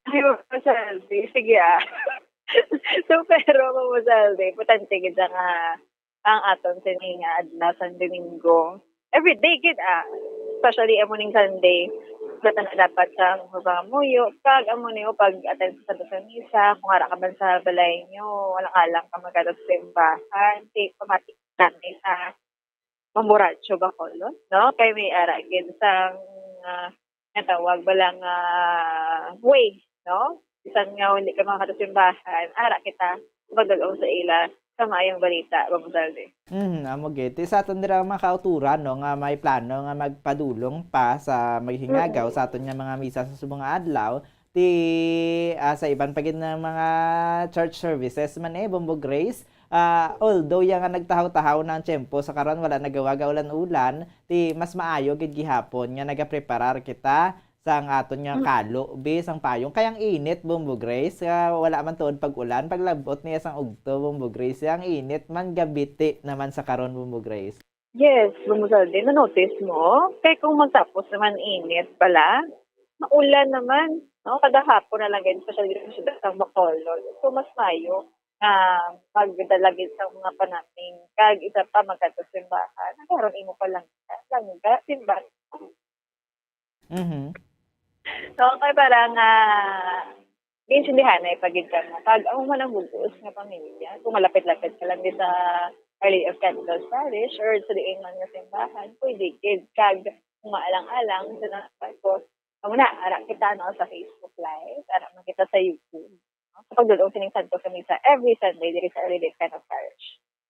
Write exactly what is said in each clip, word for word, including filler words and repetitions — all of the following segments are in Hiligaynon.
Ay, Mama Salvi, sige, ah. So, pero, Mama Salvi, importante gid nga ang aton sini nga adlaw sang Domingo. Every day gid, ah. Especially amo ning Sunday. Basta na dapat sa mga pangamuyo, kag amo ni pag-attend sa Santa Misa, kung ara ka man sa balay nyo, wala ka lang ka magkadto sa simbahan, di pamati natin sa Mamburadyo, Bacolod, no? Kay may ara gid sang, ah, nga tawag bala nga way, no? Bisan nga hindi ka makakadto sa simbahan, ara kita sa pagdul-ong sa ila sa maayong balita, Mama Salvi. Mhm, amo gid. Ti sa aton dira mga kauturan, no, nga may plano nga magpadulong pa sa maghingagaw Mm. sa aton nga mga misa sa subong nga adlaw, ti, ah, sa iban pa gid nga mga church services man, eh, Bombo Grace, ah, although ya nga nagtahaw-tahaw na ang tiyempo sa karon, wala nagawa ga ulan-ulan, ti mas maayo gid gihapon nga nagapreparar kita sang aton nga Mm. kalo, bi, sang payong. Kay ang init, Bombo Grace, ah, wala man tuod pag-ulan, paglabot niya sang ugto, Bombo Grace, ang init man gabiti naman sa karon, Bombo Grace. Yes, Bombo Salvi, na-notice mo? Kay kung magtapos naman init pala, maulan naman, no? Kada hapon na lang gid, especially dito sa siyudad sa Bacolod. So, mas mayo nga magdala gid sa mga panaming. Kag isa pa, magkadto sa simbahan. Nagkaroon imo pa lang, langga, simbahan. Mhm. So, kay para nga maintindihanay pa gid kamo. Kag amo man ang bug-os nga pamilya, kung malapit-lapit ka lang di sa Our Lady of Candles Parish or sa diin man nga simbahan, pwede gid. Kag kung maalang-alang sa nang ko, amo na, ara kita, no, sa Facebook Live, ara man kita sa YouTube, no? Sa pagdul-ong sining Santos nga Misa every Sunday diri sa Our Lady of Candles Parish.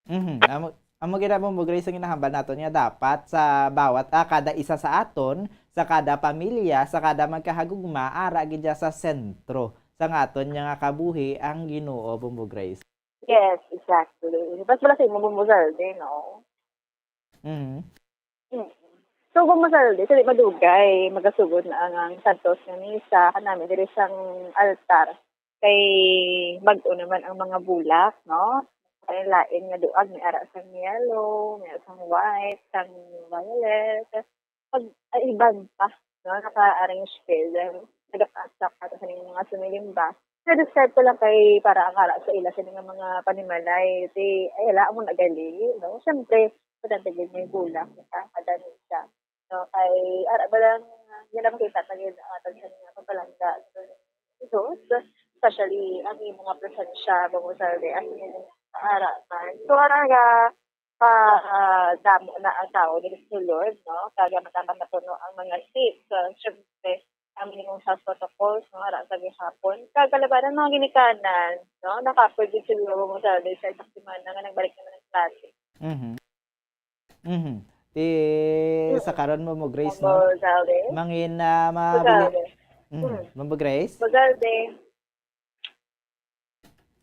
Mhm. Amo, amo gid, Bombo Grace, ang ginahambal naton nga dapat sa bawat, ah, kada isa sa aton, sa kada pamilya, sa kada magkahagugma, ara gid siya sa sentro sang aton nga kabuhi ang Ginoo, Bombo Grace. Yes, exactly. Mas wala sa imo, Bombo Salvi, no? Mhm. Mm. So, Bombo Salvi, sa di madugay, magasugod na ang, ang Santos nga Misa kanami diri sang altar. Kay bag-o naman ang mga bulak, no? Kay lain nga duag, may ara sang yellow, may ara sang white, sang violet. Pag, ay, iban pa, no? Naka-arrange gid. Nagapasak ato sa ning mga sumilimba. Sa desert lang kay para ang ara sa ila sa mga, mga panimalay. Ti, ay, ala mo na gali, no? Siyempre, importante gid may bulak, kita, kada misa. No, kay ara ba lang, ah, yun ang makita ta gid ang aton sa mga pagpalangga sa Jesus, especially ang iyang mga presensya, Bombo Salvi, ang iyang kaaraman. So, ara nga, pa, ah, damo na ang tao dito sa Lord, no? Kag mataman na puno ang mga seats. So, syempre, ang minimum health protocols, no? Ara sa gihapon. Kag kalabanan mga ginikanan, no? Nakapoy gid siguro, Bombo Salvi, sa isang semana nga nagbalik naman ang klase. Mhm. Mhm. Ti Mm. sa karon, Bombo Grace, no? Bombo Salvi. Mangin, ah, Bombo mabili-, Salvi. Mhm. Mm. Bombo Grace? Bombo Salvi.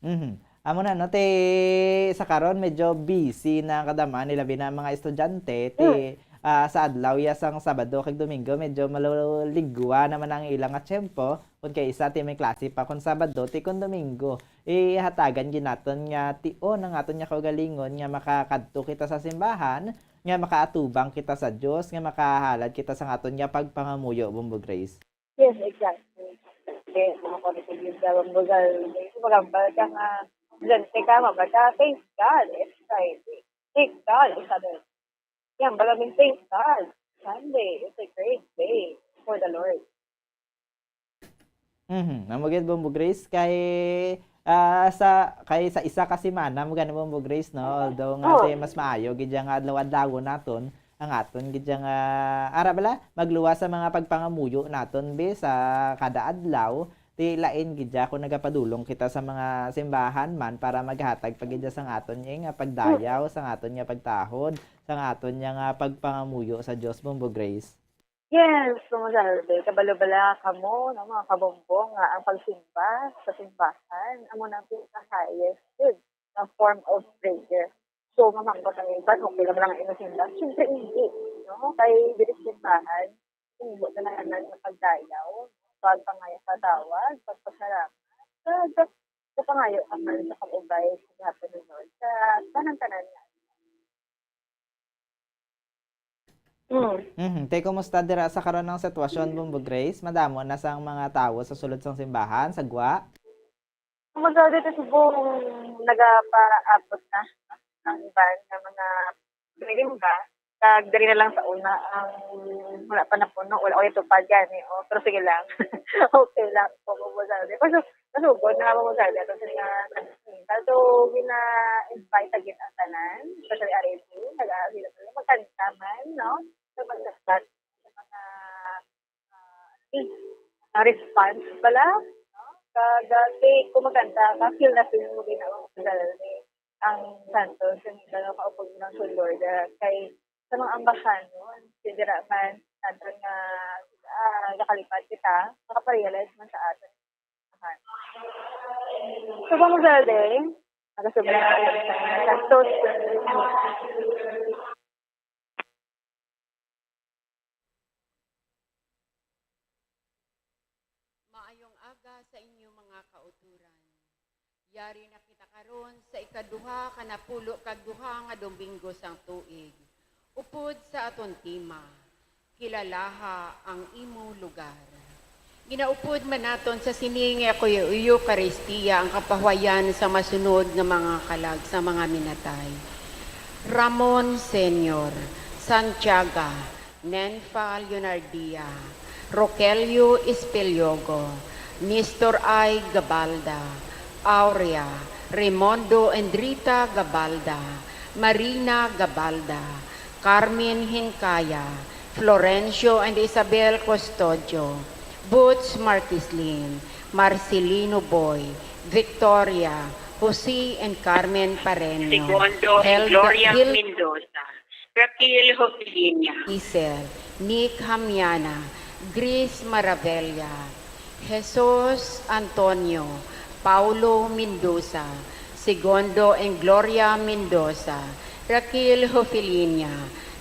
Mhm. Amo na, no? Ti sa karon, medyo busy na ang kadama nila, labi na ang mga estudyante. Ti, Mm. ah, sa adlaw ya sang Sabado kag Domingo, medyo maluligwa naman ang ilang nga tiyempo. Kung kay isa, ti may klase pa kon Sabado, ti kon Domingo, ihatagan gid naton nga tion ang aton nga kaugalingon nga makakadto kita sa simbahan, nga makaatubang kita sa Dios, nga makahalad kita sa aton nga pagpangamuyo, Bombo Grace. Yes, exactly. Then, mga politics, Bombo Salvi, magambal ka nga, estudyante ka, mabata, thank God, it's Friday. Thank God, it's Saturday. Yan, maraming thank God. Sunday is a great day for the Lord. Mhm. Amo gid, Bombo Grace, kay, ah, sa, kay sa isa ka semana mo gani, Bombo Grace, no? Although nga, Oh. ti mas maayo gid ya nga adlaw-adlawon naton ang aton gid ya nga, ara bala, magluwas sa mga pagpangamuyo naton, bi, sa kada adlaw. Ti lain gid ya kung nagapadulong kita sa mga simbahan man para maghatag pa gid ya sang aton, eh, nga pagdayaw, sang aton nga pagtahod, sang aton ya nga pagpangamuyo sa Dios, Bombo Grace. Yes, Bombo Salvi, kabalo bala kamo, no, mga kabombo, nga ang pagsimba sa simbahan amo na ang pinaka-highest gid nga form of prayer. So, mamangkot ang iban, okay lang lang ang inyong simba? Siyempre, hindi, no? Kay diri sa simbahan, ibo na lang ang pagdayaw, pagpangayo sa tawag, pagpasalamat, kag kapangayo ka man sa pag-ubay sa gihapon ni Lord sa tanan-tanan nga. Mm. Mhm. Te, kumusta dira sa karon ang sitwasyon, Bumbo Grace? Madamo na sang mga tawo sa sulod sang simbahan, sa gwa? Kumusta dito, subong nagapaabot na ang iban nga mga pinilimba, kag diri na lang sa una ang wala pa napuno, wala, o, ito pa dyan, eh, oh, pero sige lang. Okay lang po, Bumbo Saldi. Pasok, pasugod na, Bumbo Saldi, ato sa nga, so, gina-invite agad ang tanan, especially R A P, nag-aasila sila, magkanta man, no? So, magsabat sa mga, ah, ah, response pala, no? Kag, ah, kay, kung magkanta ka, feel na feel mo din ang ang santos, ang ikaw nga kaupod ng Lord, ah, kay sa mga ambahanon, si dira man naton nga, ah, nakalipad kita, makaparealize man sa aton. So, Bumbo Saldi, nakasubra ka lang sa santos. Maayong aga sa inyo, mga kauturan. Yari na kita karon sa ikaduha ka napulo kag duha nga Domingo sang tuig. Upod sa aton tema, Kilalaha ang imo lugar. Ginaupod man naton sa sini nga Eukaristia ang kapahuwayan sa masunod nga mga kalag sa mga minatay: Ramon Senior, Santiaga, Nenfa Leonardia, Rogelio Espeliogo, Nestor I. Gabalda, Aurea, Raimundo and Rita Gabalda, Marina Gabalda, Carmen Hincaya, Florencio and Isabel Custodio, Boots Marquislin, Marcelino Boy, Victoria, Jose and Carmen Pareño, Segundo and Hilda, Gloria Hil- Mendoza, Raquel Josefina, Isel, Nick Hamiana, Grace Maravella, Jesus Antonio, Paulo Mendoza, Segundo and Gloria Mendoza, Raquel Jofilinia,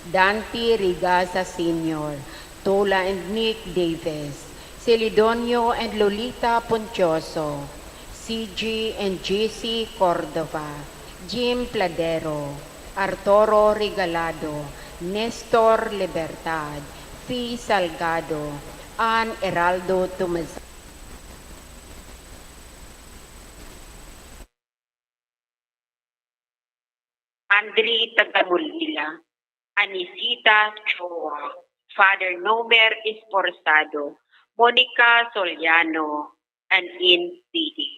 Dante Rigasa Senior, Tola and Nick Davis, Celidonio and Lolita Ponchoso, C G and J C Cordova, Jim Pladero, Arturo Regalado, Nestor Libertad, Fi Salgado, Ann Heraldo Tomas, Andre Tagamulila, Anisita Choa, Father Nomer Esforzado, Monica Soliano, and in Pidi.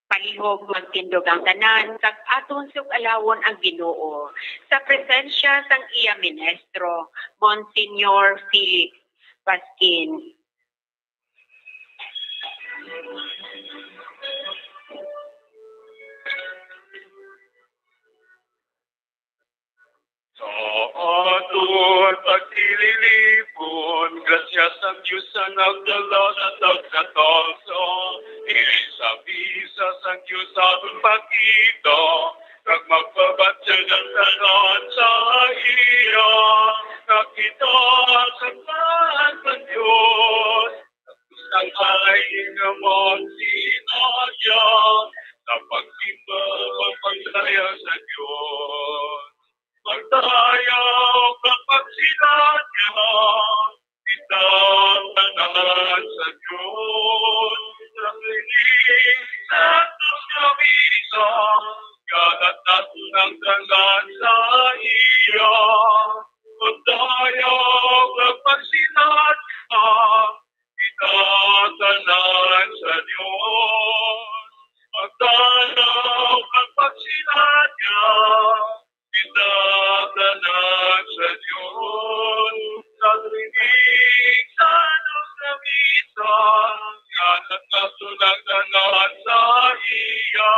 Palihog magtindog ang tanan, kag aton sug-alawon ang Ginoo sa presensya sang iya ministro, Monsignor Philip Baskin. Sa aton pagtililipon, grasya sang Dios sa nagdala sa tagkatagsa, diri sa misa sang Dios aton pakita, kag magpabatyagan tanan sa iya, nga kita sa tanan sa Dios. Ang halin nga magsinadya sa pagsimba, pagdaya sa Dios. Magdaya kag magsinadya kita tanan sa Dios. Sa sining santos nga misa, ihatag naton ang tanan sa iya. Magdaya kag magsinadya kita tanan sa Dios. Magdaya kag magsinadya kita tanan sa Dios. Sa sining santos nga misa, ihatag naton ang tanan sa iya.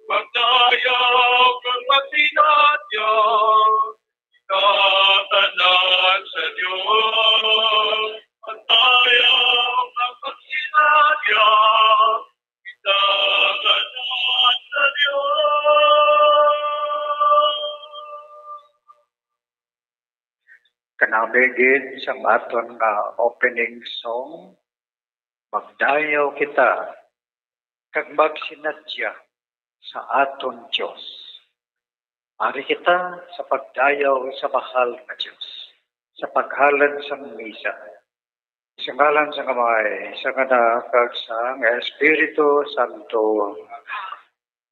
Magdaya kag magsinadya kita tanan sa Dios. Magdaya kag magsinadya kita tanan sa Dios. Kanami gid sang aton nga opening song, Magdayaw Kita kag Magsinadya sa Aton Dios. Ari kita sa pagdayaw sa mahal nga Dios, sa paghalad sang misa. Sa ngalan sang Amay, sang Anak, kag sang Espiritu Santo.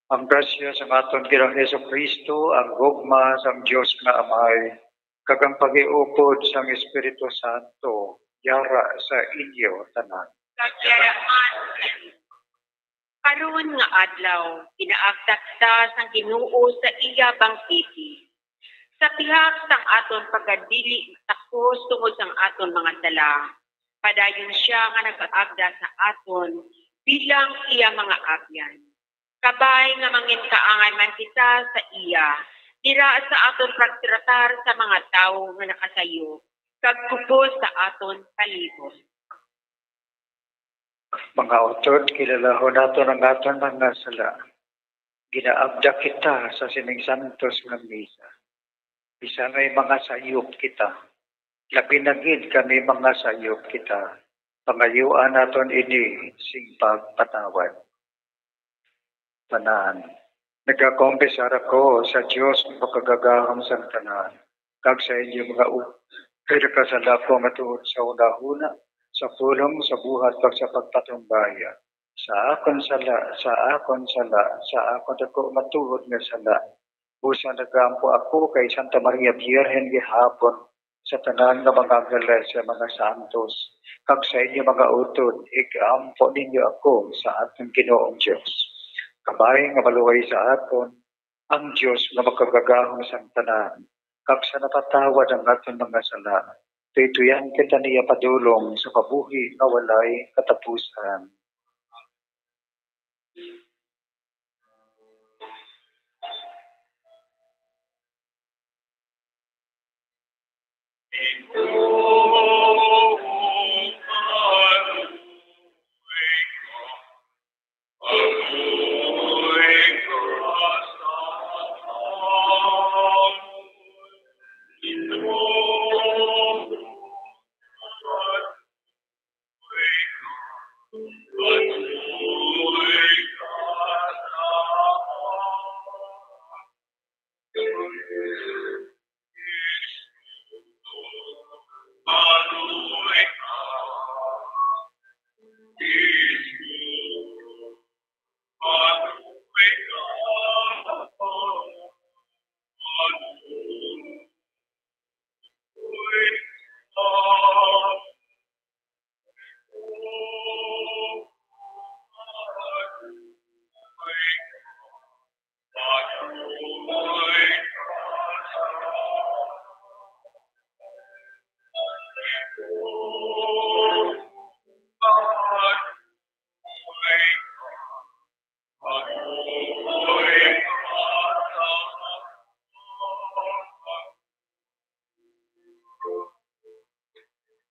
Ang grasya sang aton Ginoong Jesu-Cristo, ang gugma sang Dios nga Amay, kag ang paghiupod sang Espiritu Santo, yara sa inyo tanan. Kag yara man. Karon nga adlaw, ginaagda kita sang Ginoo sa iya bangkete. Sa pihak sang aton pagkadili takos tungod sang aton mga sala, padayon sia nga nagaagda sa aton bilang iya mga abyan. Kabay nga manginkaangay man kita sa iya, dira sa aton pagtratar sa mga tawo nga nakasayop, kag kubos sa aton palibot. Mga utod, kilalahon naton ang aton mga sala. Ginaabda kita sa sining santos nga misa. Bisan may mga sayop kita, labi na gid kami mga sayop kita, pangayuan naton ini sing pagpatawad. Tanan. Nagakompesar ako sa Dios nga makagagahom sang tanan, kag sa inyo mga u-, kay nakasala ko nga tuod sa hunahuna, sa pulong, sa buhat, kag sa pagpatrumbaya. Sa akon sala, sa akon sala, sa akon dako nga tuod nga sala. Busa nagaampo ako kay Santa Maria Birhen gihapon, sa tanan nga mga angeles, sa mga santos, kag sa inyo mga utod, igampo ninyo ako sa aton Ginoong Dios. Kabay nga maluway sa aton ang Dios nga makagagahom sang tanan, kag sa napatawad ang aton mga sala, tuytuyan kita niya padulong sa kabuhi nga walay katapusan.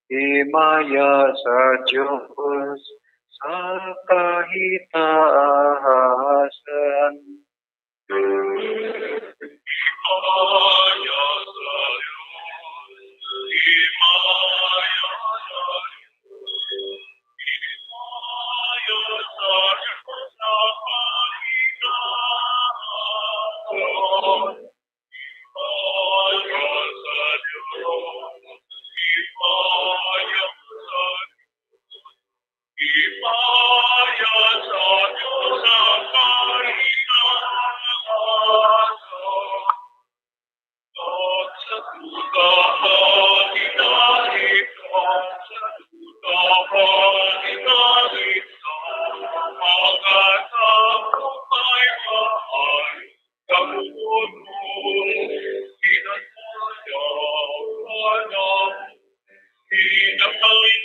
Himaya sa Dios sa kahitaasan. Himaya sa Dios, himaya sa Dios, himaya sa Dios sa kahitaasan.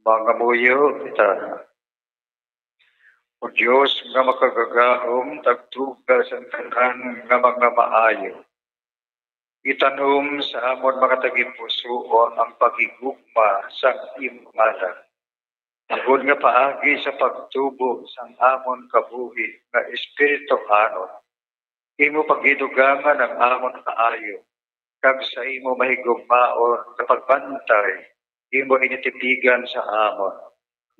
Mangamuyo kita. O Dios nga makagagahom, tagtuga sang tanan nga mga maayo, itanom sa amon mga tagipusoon ang paghigugma sang imo ngalan, agod nga paagi sa pagtubo sang amon kabuhi nga espirituhanon, imo paghidugangan ang amon kaayo, kag sa imo mahigugmaon nga pagbantay, imo initipigan sa amon.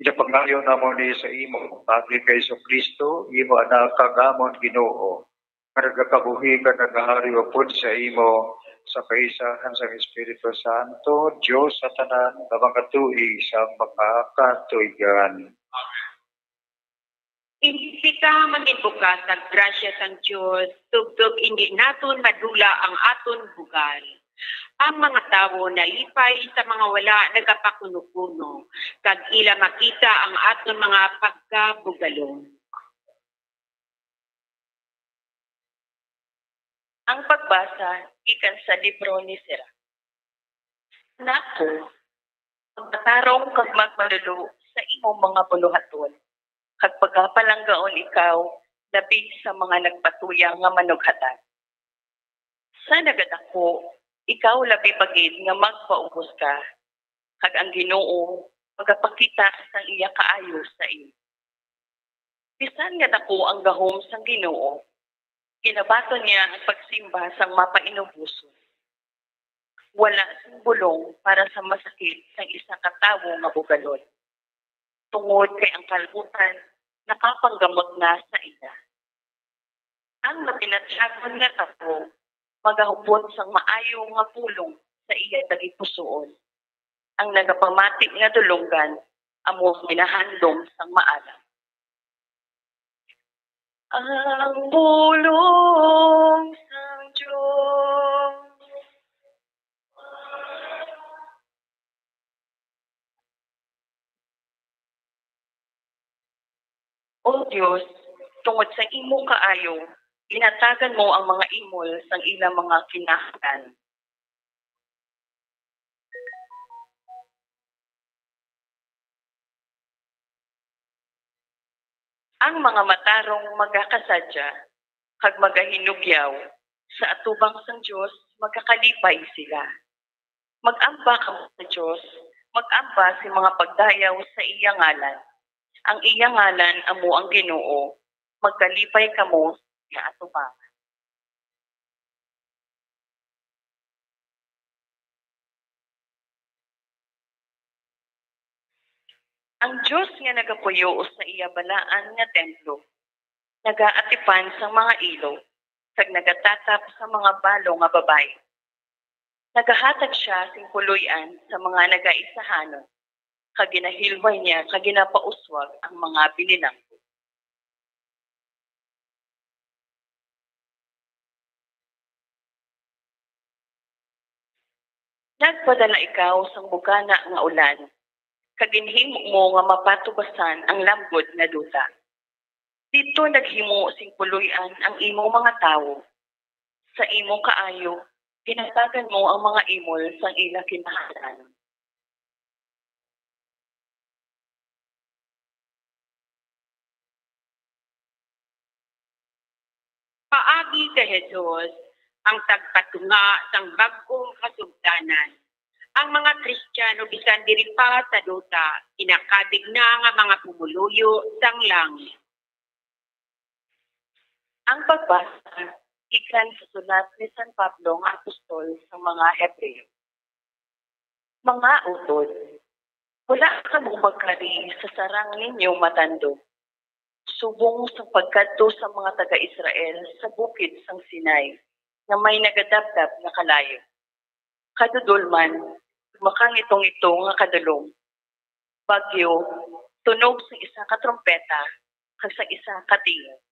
Ginapangayo namon ni sa imo, paagi kay Jesu-Cristo, imo Anak, kag amon Ginoo, nga nagakabuhi kag nagahari upod sa imo, sa kaisahan sang Espiritu Santo, Dios sa tanan nga mga tuig sang mga katuigan. Amen. Imbita, manginbukas ang grasya sang Dios, tubtob indi naton madula ang aton bugal. Ang mga tawo nalipay sa mga wala nagapakunokuno, kag ila makita ang aton mga pagkabugalon. Ang pagbasa gikan sa libro ni Sirach. Anak ko, magpatarong kag magmalulo sa imong mga buluhaton, kag pagapalanggaon ikaw labi sa mga nagpatuya nga manughatag. Sa nagadako, ikaw labi pa gid nga magpaubos ka, kag ang Ginoo magapakita sang iya kaayo sa imo. Bisan nga dako ang gahom sang Ginoo, ginabaton niya ang pagsimba sang mapainuboson. Wala sing bulong para sa masakit sang isa ka tawo nga bugalon, tungod kay ang kalbutan nakapanggamot na sa iya. Ang matinatyagon nga tawo magahupot sang maayo nga pulong sa iya tagipusoon. Ang nagapamati nga dulonggan amo ang ginahandom sang maalam. Ang pulong sang Dios. O Dios, tungod sa imo kaayo, ginhatagan mo ang mga imol sang ila mga kinahanglan. Ang mga matarong magakasadya kag magahinugyaw, sa atubang sang Dios magakalipay sila. Mag-amba kamo sa Dios, mag-amba sa mga pagdayaw sa iya ngalan. Ang iya ngalan amo ang Ginoo, magkalipay kamo sa iya atubangan. Ang Dios nga nagapuyo sa iya balaan nga templo, nagaatipan sang mga ilo, kag nagatatap sa mga balo nga babayi. Nagahatag sia sing puloy-an sa mga nagaisahanon, kag ginahilway niya kag ginapauswag ang mga binilanggo. Nagpadala ikaw sang bugana nga ulan, kag ginhimo mo nga mapatubasan ang lambod nga duta. Didto naghimo sing puloy-an ang imo mga tawo. Sa imo kaayo, ginhatagan mo ang mga imol sang ila kinahanglan. Paagi kay Jesus, ang tagpatunga sang bag-ong kasugtanan, ang mga Kristiyano bisan diri pa sa duta, ginakabig na nga mga pumuluyo sang langit. Ang pagbasa gikan sa sulat ni San Pablo nga apostol sa mga Hebreo. Mga utod, wala kamo magkari sa sarang ninyo matandog, subong sang pagkadto sang mga taga-Israel sa bukid sang Sinai nga may nagadabdab nga kalayo. Kadudolman, makangitong-itong nga kadulom, bagyo, tunog sang isa ka trumpeta, kag sang isa ka tingog.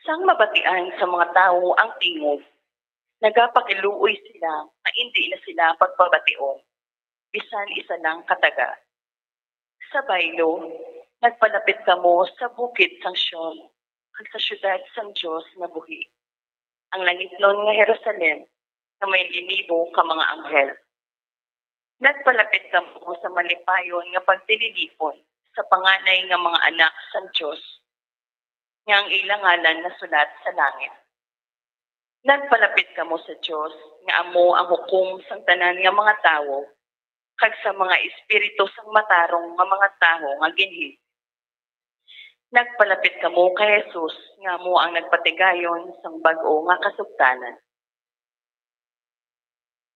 Sang mabatian sa mga tawo ang tingog, nagapakiluoy sila nga indi na sila pagpabation, bisan isa lang ka taga. Sa baylo, nagpalapit kamo sa bukid sang Sion, kag sa siyudad sang Dios nga buhi, ang langitnon nga Jerusalem, nga may linibo ka mga anghel. Nagpalapit kamo sa malipayon nga pagtililipon sa panganay nga mga anak sang Dios, nga ang ila ngalan nasulat sa langit. Nagpalapit kamo sa Dios, nga amo ang hukom sang tanan nga mga tawo, kag sa mga espiritu sang matarong nga mga tawo nga ginhimo. Nagpalapit kamo kay Jesus, nga amo ang nagpatigayon sang bag-o nga kasugtanan.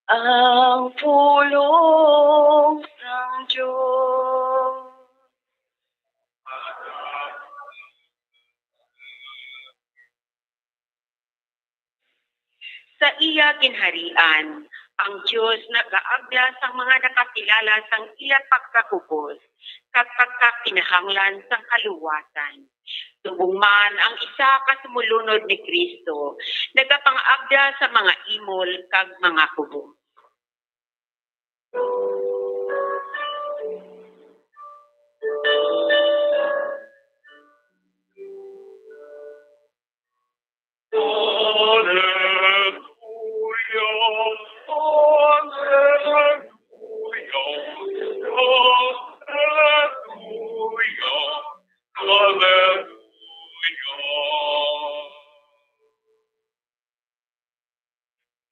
Ang pulong sang Dios. Sa iya ginharian, ang Dios nagaagda sang mga nakakilala sang iya pagkakubos kag pagkakinahanglan sang kaluwasan. Subong man ang isa ka sumolunod ni Cristo nagapang-agda sa mga imol kag mga kubos.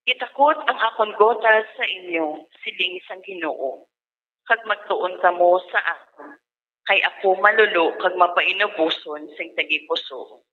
Gitakot ang akon gota sa inyo, siling sang Ginoo, kag magtuon kamo sa akon, kay ako malulo kag mapainuboson sing tagipusoon.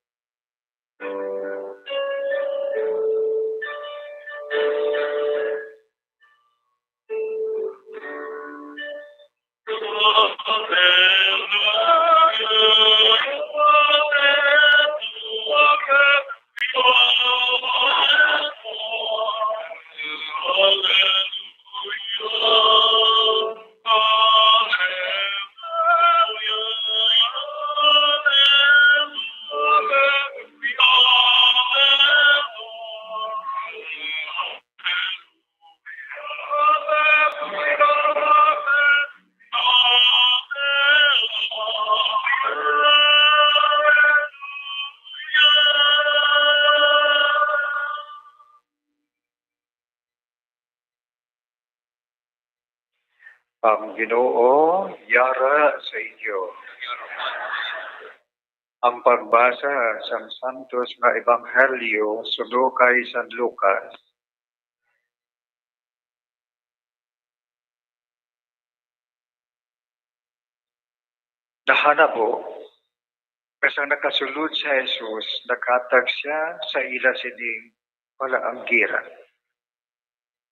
Ginoo, yara sa inyo. Ang pagbasa sang santos nga ebanghelyo suno kay San Lucas. Nahanabo nga sang nakasulod si Jesus, naghatag sia sa ila sining palaanggiran: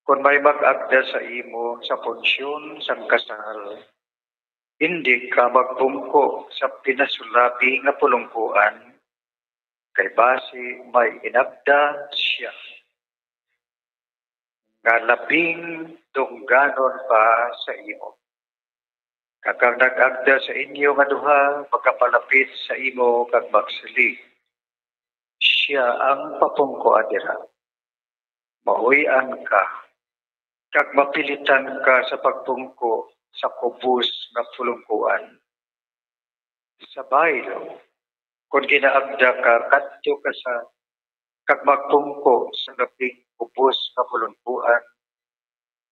"Kon may mag-agda sa imo sa punsyon sang kasal, indi ka magpungko sa pinasulabi nga pulongkoan, kay basi may inagda sia nga labing dungganon pa sa imo. Kag ang nag-agda sa inyo nga duha magapalapit sa imo kag magsiling, 'Sia ang papungkoa dira.' Mahuy-an ka, kag mapilitan ka sa pagpungko sa kubos nga pulongkoan. Sa baylo, kon ginaagda ka, kadto ka sa, kag magpungko sa labing kubos nga pulongkoan,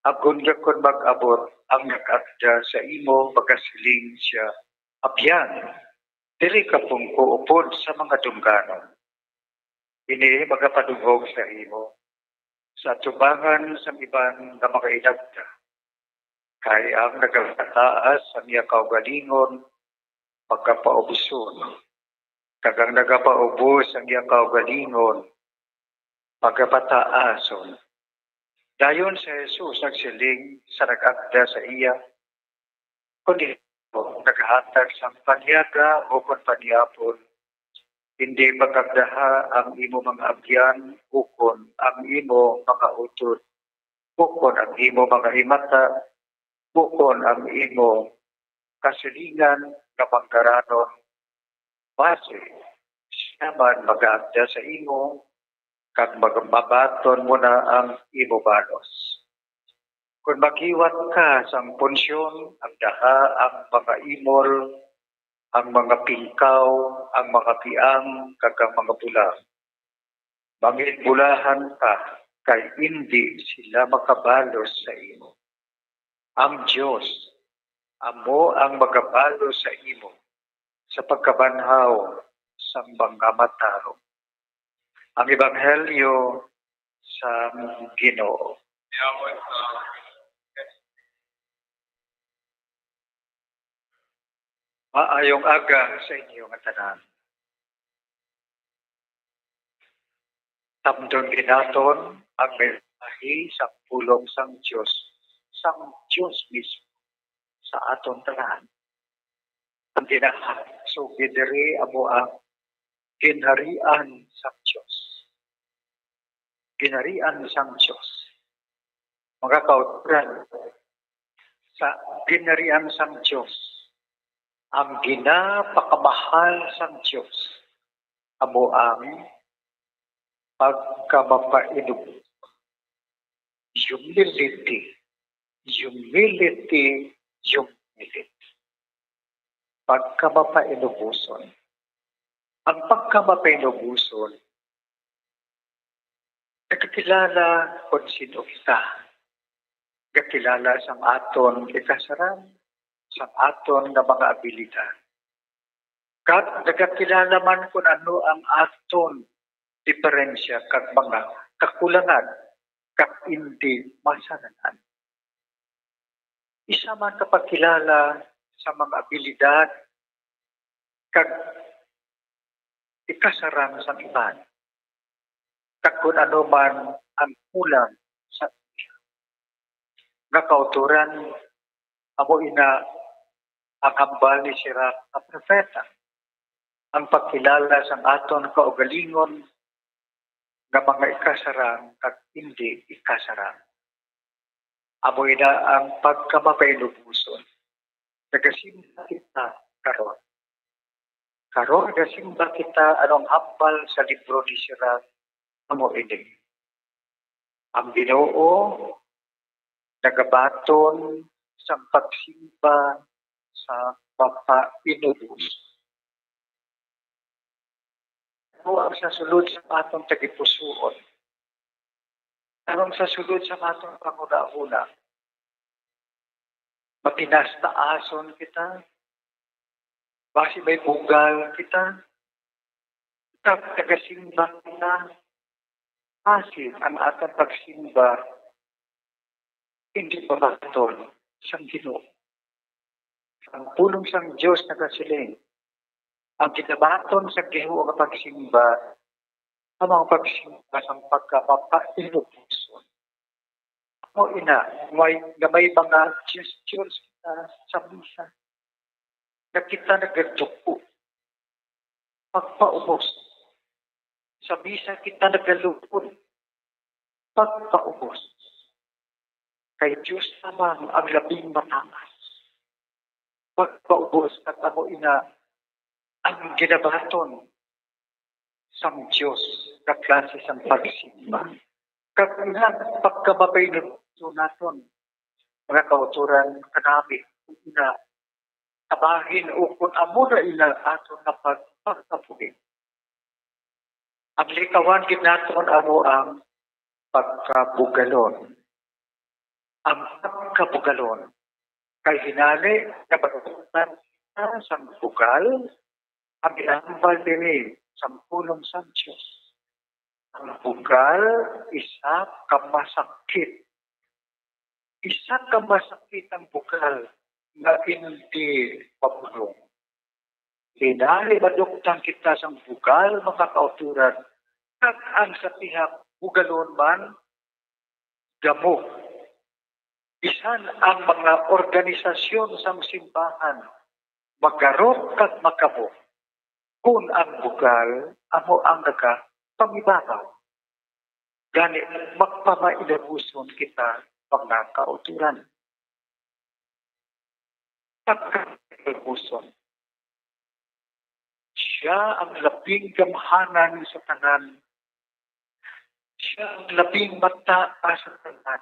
agod nga kon mag-abot ang nag-agda sa imo, magasiling sia, 'Abyan, diri ka pungko upod sa mga dungganon.' Ini magapadungog sa imo sa atubangan sang iban nga mga inagda, kay ang nagapataas ang iya kaugalingon pagapaubuson, kag ang nagapaubos ang iya kaugalingon pagapataason." Dayon si Jesus nagsiling sa nag-agda sa iya, "Kon ikaw naghatag sang panyaga ukon paniyapon, indi pagagdaha ang imo mga abyan ukon ang imo mga utod, ukon ang imo mga himata, ukon ang imo kasilingan nga manggaranon, basi sia man mag-agda sa imo, kag mag-, mabaton mo na ang imo balos. Kon maghiwat ka sang punsyon, agdaha ang mga imol, ang mga pingkaw, ang mga kiang, kag ang mga bula. Manginbulahan ka, kay indi sila makabalos sa imo. Ang Dios amo ang magabalos sa imo sa pagkabanhaw sang mga matarong." Ang Ebanghelyo sang Ginoo. Maayong aga sa inyo nga tanan. Tamdon gid naton ang mensahe sang pulong sang Dios, sang Dios mismo, sa aton tanan. Ang ginahasog diri amo ang ginharian sang Dios. Ginharian sang Dios. Mga kauturan, sa ginharian sang Dios, ang ginapakamahal sang Dios amo ang pagkamapainubo. Humility, humility, humility. Pagkamapainuboson. Ang pagkamapainuboson, nagakilala kon sin-o kita. Gakilala sang aton ikasaran, sang aton nga mga abilidad. Kag nagakilala man kon ano ang aton diperensya kag mga kakulangan kag indi masaranan. Isa man ka pagkilala sa mga abilidad kag ikasaran sang iban, kag kon ano man ang kulang sa iya. Nga kauturan, amo ina ang hambal ni Sirach nga propeta, ang pagkilala sang aton kaugalingon nga mga ikasarang kag indi ikasarang. Amo ina ang pagkamapainuboson. Nagasimba kita karon. Karon nagasimba kita, ano ang hambal sa libro ni Sirach? Amo ini. Ang Ginoo nagabaton sang pagsimba sa mapainubos. Ano ang sa sulod sa atong tagipusoon? Ano ang sa sulod sa atong panghunahuna? Matinas-taason kita. Basi may bugal kita. Kag nagasimba kita. Basi ang atang pagsimba hindi pabaton sang Ginoo. Ang pulong sang Dios nagasiling, ang ginabaton sa Ginoo nga pagsimba, amo ang pagsimba sang pagkamapainupuson. Amo ina, may, nga may mga gestures kita sa misa nga kita nagaduko pagpaubos. Sa misa kita nagalupod pagpaubos. Kay Dios lamang ang labing mataas pagpaubos, at amo ina ang ginabaton sang Dios nga klase sang pagsimba. Kag ina, pagkamapainupuson naton, mga kautoran, kanami, ina, tabangi, ukon amo na ina aton nga pag-, pagkabuhi. Ang likawan gid naton amo ang pagkabugalon. Ang pagkabugalon. Kay hinali, nabatunan kita sang bugal, ang ginahambal diri sang pulong sang Dios. Ang bugal, isa ka masakit. Isa ka masakit ang bugal nga indi mabulong. Hinali maduktan kita sang bugal, mga kautoran, kag ang sa tihak bugalon man, gamo. Bisan ang mga organisasyon sang simbahan magarot kag makamo, kon ang bugal amo ang nagapangibabaw. Gani, magpamainupuson kita, mga kautoran. Pagkainupuson. Sia ang labing gamhanan sa tanan. Sia ang labing mataas sa tanan.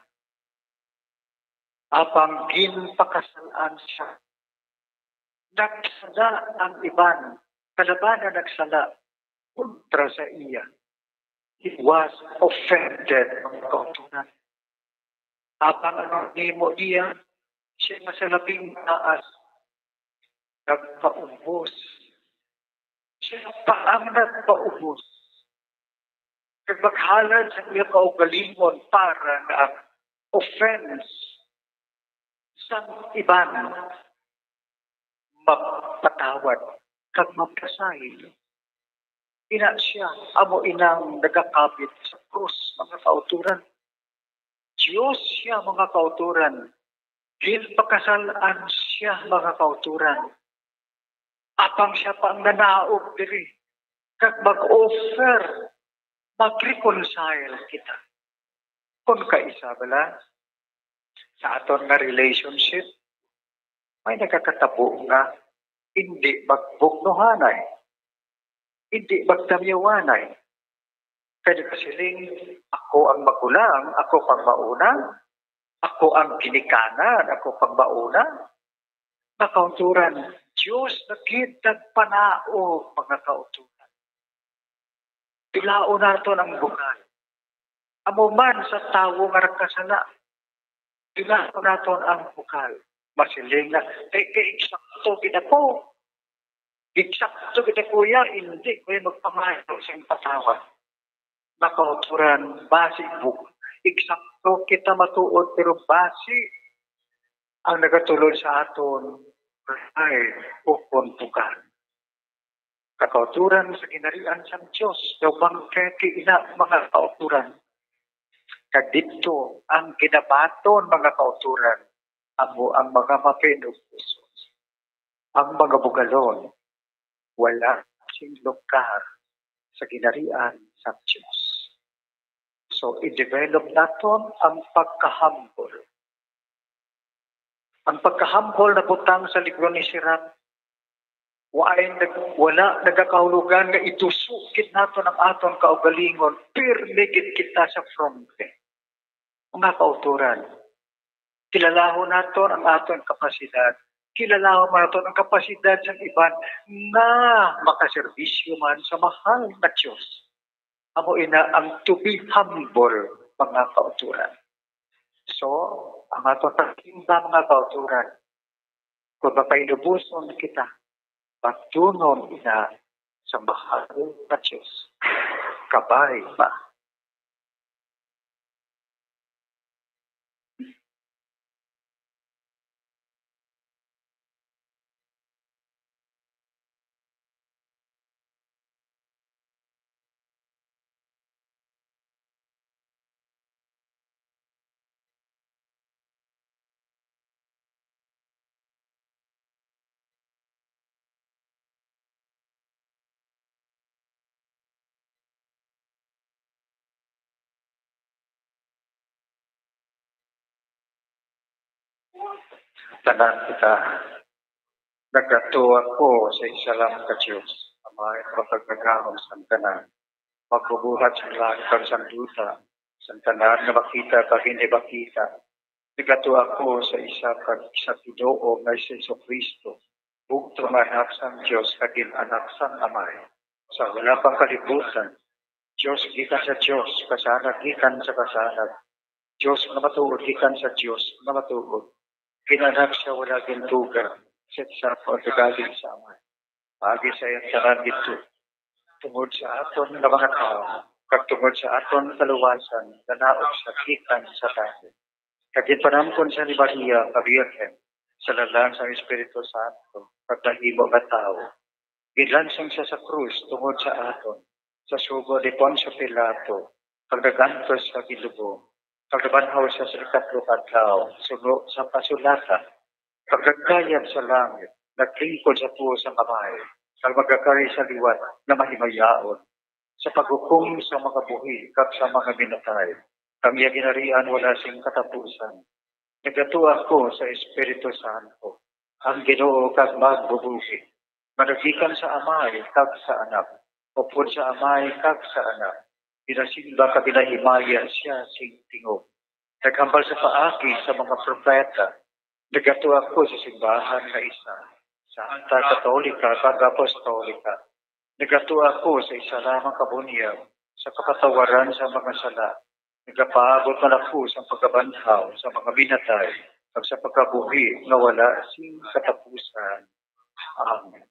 Apang ginpakasal-an sia. Nagsala ang iban, kalabanan nagsala kontra sa iya. He was offended, mga kautoran. Apang ano nimo niya, sia nga sa labing taas, nagpaubos. Sia pa ang nagpaubos. Kag maghalad sa iya kaugalingon para nga ang offense sang iban mapatawad kag mapasaylo. Ina sia, amo inang nagakabit sa krus, mga kautoran. Dios sia, mga kautoran. Ginpakasal-an sia, mga kautoran. Apang sia pa ang nanaog diri kag mag-offer, mag-reconcile kita. Kon kaisa bala sa aton nga relationship, may nagakatabo nga indi magbugnohanay, indi magtamyawanay. Kay nagasiling, "Ako ang magulang, ako pang mauna, ako ang ginikanan, ako pang mauna." Mga kautoran, Dios na gid nagpanaog, mga kautoran. Dulaon naton ang bugal. Amo man sa tawo nga nagkasala, dulaon naton ang bugal. Masiling na, "Kay, kay eksakto gid ako. Eksakto gid ako, ya, hindi ko yan magpamayo sa iyang patawa." Mga kautoran, basi bug-, eksakto kita matuod, pero basi ang nagatulod sa aton ay ukon bugal. Mga kautoran sa ginharian sang Dios, daw bangkete ina, mga kautoran. Kag didto ang ginabaton, mga kautoran, amo ang mga mapainupuson. Ang mga bugalon, wala sing lugar sa ginharian sang Dios. So, i-develop naton ang pagka-humble. Ang pagka-humble nabutang sa libro ni Sirach. Wa ay nag-, wala nagakahulugan nga iduso gid naton ang aton kaugalingon, pirmi gid kita sa fronte. Mga kautoran, kilalahon naton ang aton kapasidad. Kilalahon man naton ang kapasidad sang iban nga makaserbisyo man sa mahal nga Dios. Amo ina ang to be humble, mga kautoran. So, ang aton pagsimba, mga kautoran, Kon mapainuboson kita, patunon ina sa mahal nga Dios. Kabay pa. Tanan kita. Nagato ako sa isa lang ka Dios, Amay makagagahom sang tanan, magbubuhat sang langit kag sang duta, sang tanan nga makita kag hindi makita. Nagato ako sa isa kag isa Ginoo nga si Jesu-Cristo, bugtong nga Anak sang Dios kag gin-anak sang Amay, sa wala pang kalibutan. Dios gikan sa Dios, kasanag gikan sa kasanag, Dios nga matuod gikan sa Dios nga matuod, gin-anak sa wala gintuga, sa isa ka pagkagaling sa Amay. Paagi sa iyang tanan didto, tungod sa aton nga mga tawo, kag tungod sa aton kaluwasan, nanaog siya gikan sa langit. Kag ginpanamkon siya ni Maria nga Birhen, sa lalang sang Espiritu Santo, kag nahimo nga tawo. Ginlansang siya sa krus tungod sa aton, sa sugo ni Poncio Pilato, kag nag-antos sa ginlubong, kag nabanhaw siya sa ikatlo ka adlaw, suno sa kasulatan, kag nagkayab sa langit, naglingkod sa tuo sang Amay, kag magakari sa liwat nga mahimayaon, sa paghukom sa mga buhi kag sa mga minatay, kag iya ginharian wala sing katapusan. Nagatua ako sa Espiritu Santo, ang Ginoo kag magbubuhi, nga naggikan sa Amay kag sa Anak, upod sa Amay kag sa Anak, ginasimba kag ginahimaya sia sing tingog. Naghambal sa paagi sa mga propeta. Nagatua ako sa simbahan nga isa, santa, katolika, kag apostolika. Nagatua ako sa isa lamang ka bunyag sa kapatawaran sa mga sala. Nagapaabot man ako sa pagkabanhaw sa mga minatay, kag sa pagkabuhi nga wala sing katapusan. Amen.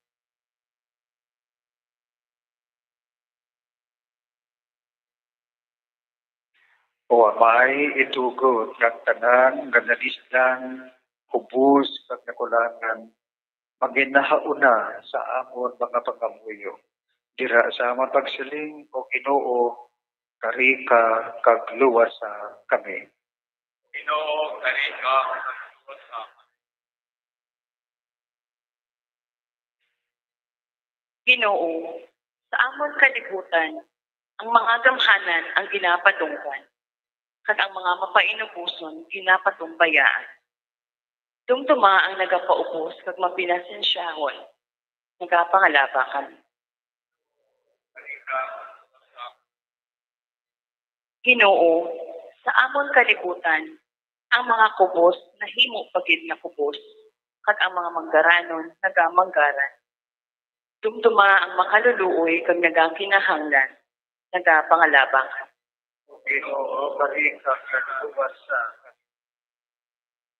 O Amay, itugot nga ang tanan nga nalisdan, kubos, kag nakulangan, manginahauna sa amon mga pangamuyo, dira sa amon pagsiling, O Ginoo, kari ka kag luwasa kami. Ginoo, kari ka kag luwasa kami. Ginoo, sa amon kalibutan, ang mga gamhanan ang ginapadunggan, kag ang mga mapainuboson ginapatumbayaan. Dumduma ang nagapaubos kag mapinasensyahon, nagapangalaba kami. Ginoo, sa amon kalibutan, ang mga kubos nahimo pa gid nga kubos, kag ang mga manggaranon nagamanggaran. Dumduma ang makaluluoy kag nagakinahanglan, nagapangalaba kami. Ginoo, kari ka kag luwasa kami.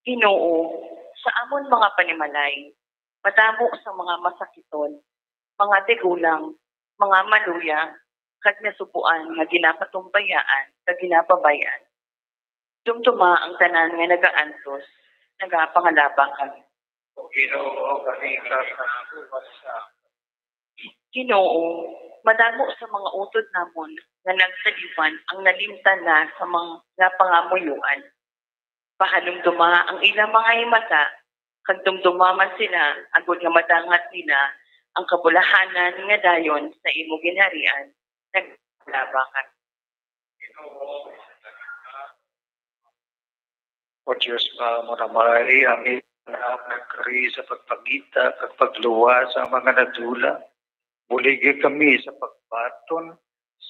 Ginoo, sa amon mga panimalay, madamo sa mga masakiton, mga tigulang, mga maluya, kag nasubuan nga ginapatumbayaan kag ginapabay-an. Dumduma ang tanan nga nagaantos, nagapangalaba kami. O Ginoo, kari ka kag luwasa. Ginoo, madamo sa mga utod namon nga nagtaliwan ang nalimtan na sa mga pangamuyoan. Pahanumduma ang ilang mga himata, kag dumduma man sila, agod nga madangat nila ang kabulahanan nga dayon sa imo ginharian. Naglabakan. O Dios nga amon Amay, ang imo anak nagkari sa pagpangita kag pagluwas sa mga nadula, buligi kami sa pagbaton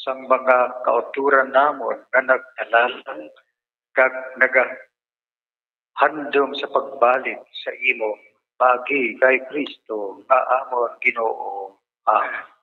sang mga kautoran namon nga nagtalalang kag nagahandom sa pagbalik sa imo, paagi kay Cristo nga amon Ginoo. Amen.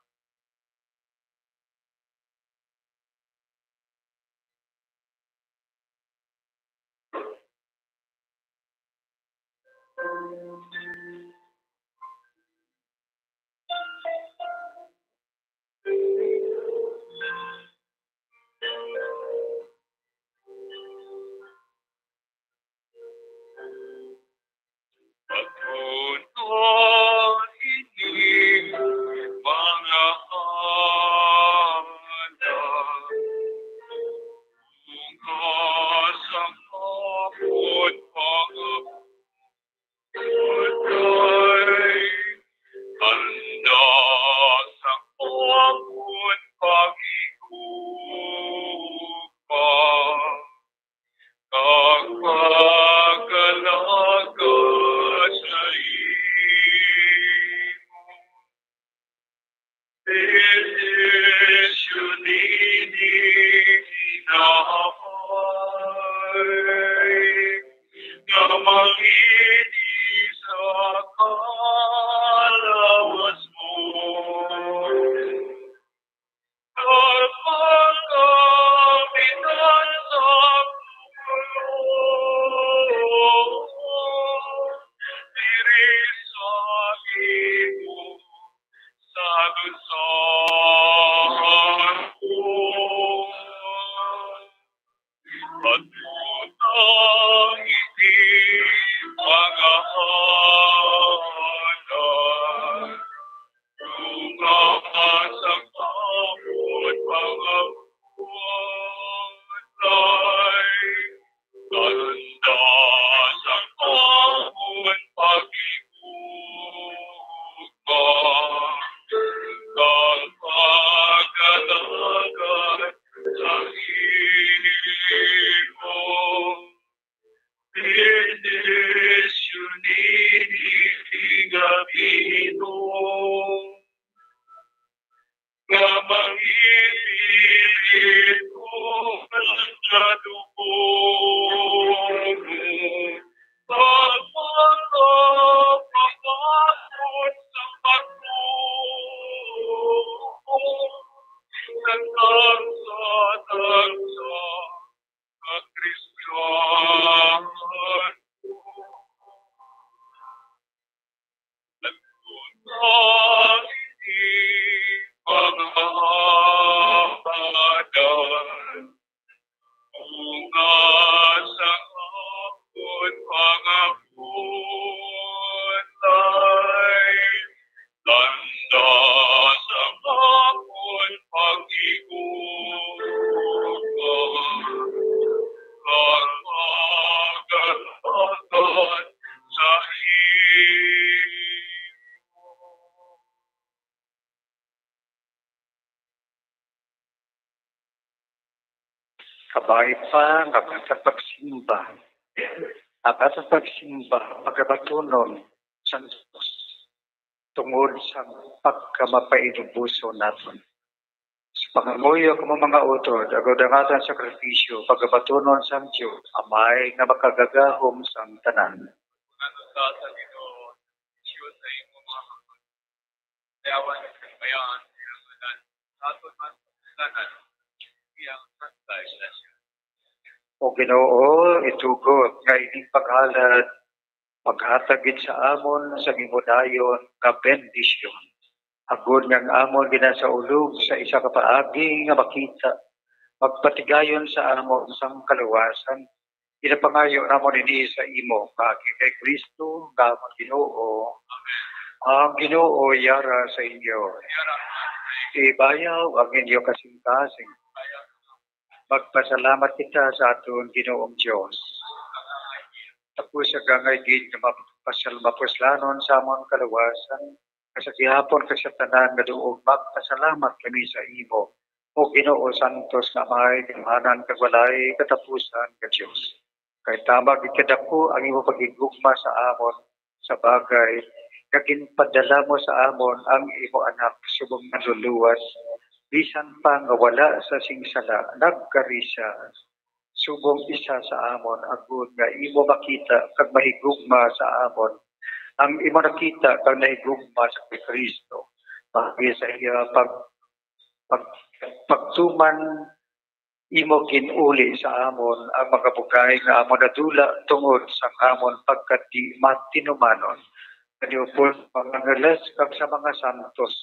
Bendisyoni ni Ginoo nga mangiti sa kalawas mo. Kag pagkamitan sa pulong diri sa imo sa lunsad ko. Pagkutang ini pangahalan, tunga sa kamot pangahalan, tanda sa kamot pagigugma, kag pagkadagat sa imo. Bendisyoni ni Gabino, nga mangipilit ko nga dugo mo, pagpangapangapon sa pagbuo sa tagsa-tagsa nga Kristiyan. Nagtunga ini pangahalan, tunga sa akon pangapunay, tanda sa akon pag-igugma, kag pagkalagat sa imo. Kabay pa nga ang atong pagsimba, ang atong pagsimba pagabatunon sa Dios tungod sa pagkamapainuboson naton. Sa pangamuyo kamo mga utod, agod ang atong sakripisyo pagabatunon sang Dios, Amay nga makagagahom sang tanan. Nganong sa Ginoo, Dios sa imo mga kamot, yawan ang kabayaan sa iyang ngalan, sa aton man tanan, iyang santa iglesia. O Ginoo, itugot nga ining paghalad paghatag gid sa amon sang imo dayon nga bendisyon, agod nga ang amon ginasaulog sa isa ka paagi nga makita, magpatigayon sa amon sang kaluwasan. Ginapangayo namon ini sa imo, paagi kay Cristo nga amon Ginoo. Ang Ginoo yara sa inyo. Ibayaw ang inyo kasingkasing. Magpasalamat kita sa aton Ginoong Dios. Tapos sa gangay gid nga mapasal-, mapuslanon sa amon kaluwasan, nga sa gihapon kag sa tanan nga duog magpasalamat kami sa imo, O Ginoo, santos nga Amay, gingharian kag walay katapusan nga Dios. Kay tama gid kadako ang imo paghigugma sa amon, sa bagay nga ginpadala mo sa amon ang imo Anak subong manluluwas, bisan pa nga wala sa sing sala, nagkari sia subong isa sa amon, agod nga imo makita kag mahigugma sa amon ang imo nakita kag nahigugma sa kay Cristo. Paagi sa iya pag-, pag-, pagtuman, imo gin-uli sa amon ang mga bugay nga amon nadula tungod sang amon pagkadi matinumanon. Kaniupod sa mga angeles kag sa mga santos,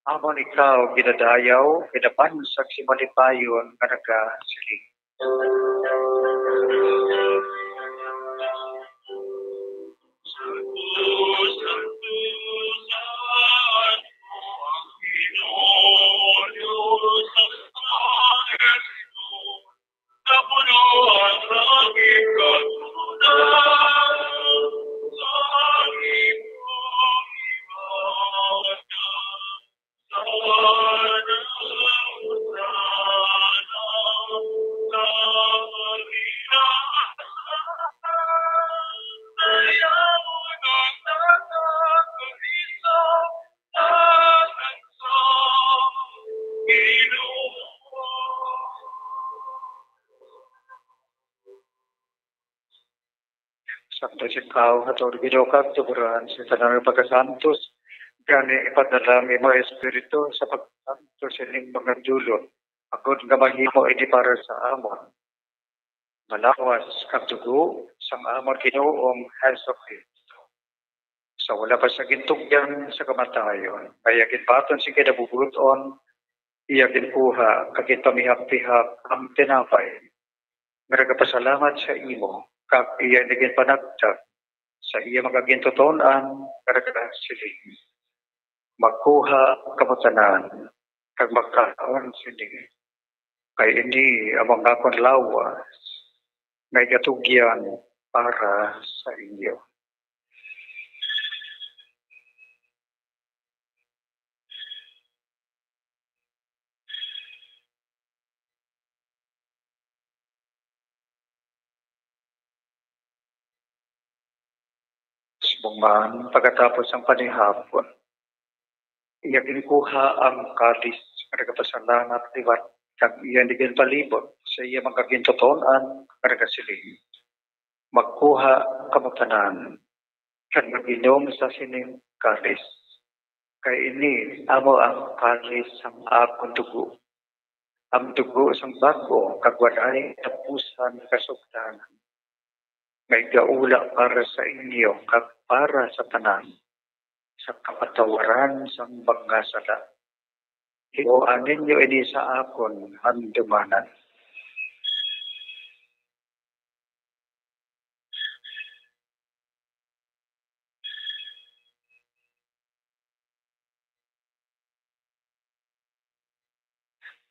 amon ikaw ginadayaw, ginabansag sa malipayon nga nagasiling. Santos ikaw, nga tuod Ginoo kag tuburan sa tanan nga pagkasantos, gani ipadala ang imong Espiritu sa pagsantos sining mga dulot, agod nga mahimo ini para sa amon malawas kag dugo sang amon Ginoong Jesu-Cristo. Sa wala pa siya gintugyan sa kamatayon, nga iya ginbaton sing kinabubuton, iya ginkuha kag ginpamihak-pihak ang tinapay, nga nagapasalamat sa imo, kag iya ini ginpanagtag sa iya mga gintuton-an, nga nagasiling, "Magkuha kamo tanan, kag magkaon sini, kay ini ang mga akon lawas nga igatugyan para sa inyo." Subong man, pagkatapos sang panihapon, iya ginkuha ang kalis, nga nagapasalamat liwat, kag iya ini ginpalibot sa iya mga gintuton-an, nga nagasiling, "Magkuha kamo tanan, kag mag-inom sa sining kalis, kay ini amo ang kalis sang akon dugo, ang dugo sang bag-o kag walay katapusan nga kasugdanan, nga igaula para sa inyo kag para sa tanan sa kapatawaran sang mga sala. Himuan ninyo ini sa akon handumanan."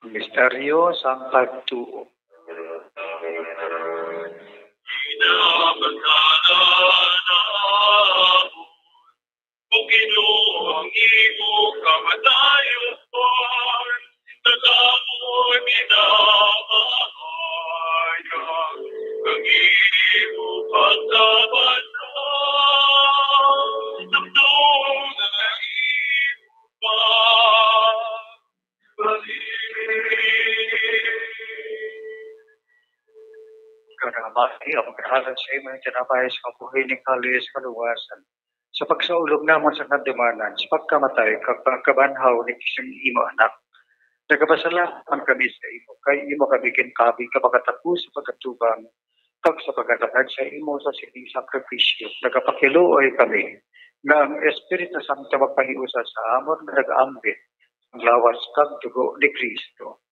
Ang misteryo sang pagtuo. O Ginoo, ang imo kamatayon, nag-amo ginamahayag ang imo pagkabanhaw. Namnong nga imo pa Karamati ang pagkahalan sa imo nga tinapay sa kabuhi ning kalis kaluwasan, sa pagsaulog namon sa kadumanan, sa pagkamatay kag pagkabanhaw ni Kristo imo Anak. Nagapasalamat man kami sa imo, kay imo kami ginkabi ka pagkatapos sa pagkatubang kag sa pagkatapad sa imo sa sining sakripisyo. Nagapakiluoy kami nga ang Espiritu Santo magpahiusa sa amon nga nag-ambit ang lawas kag dugo ni Kristo.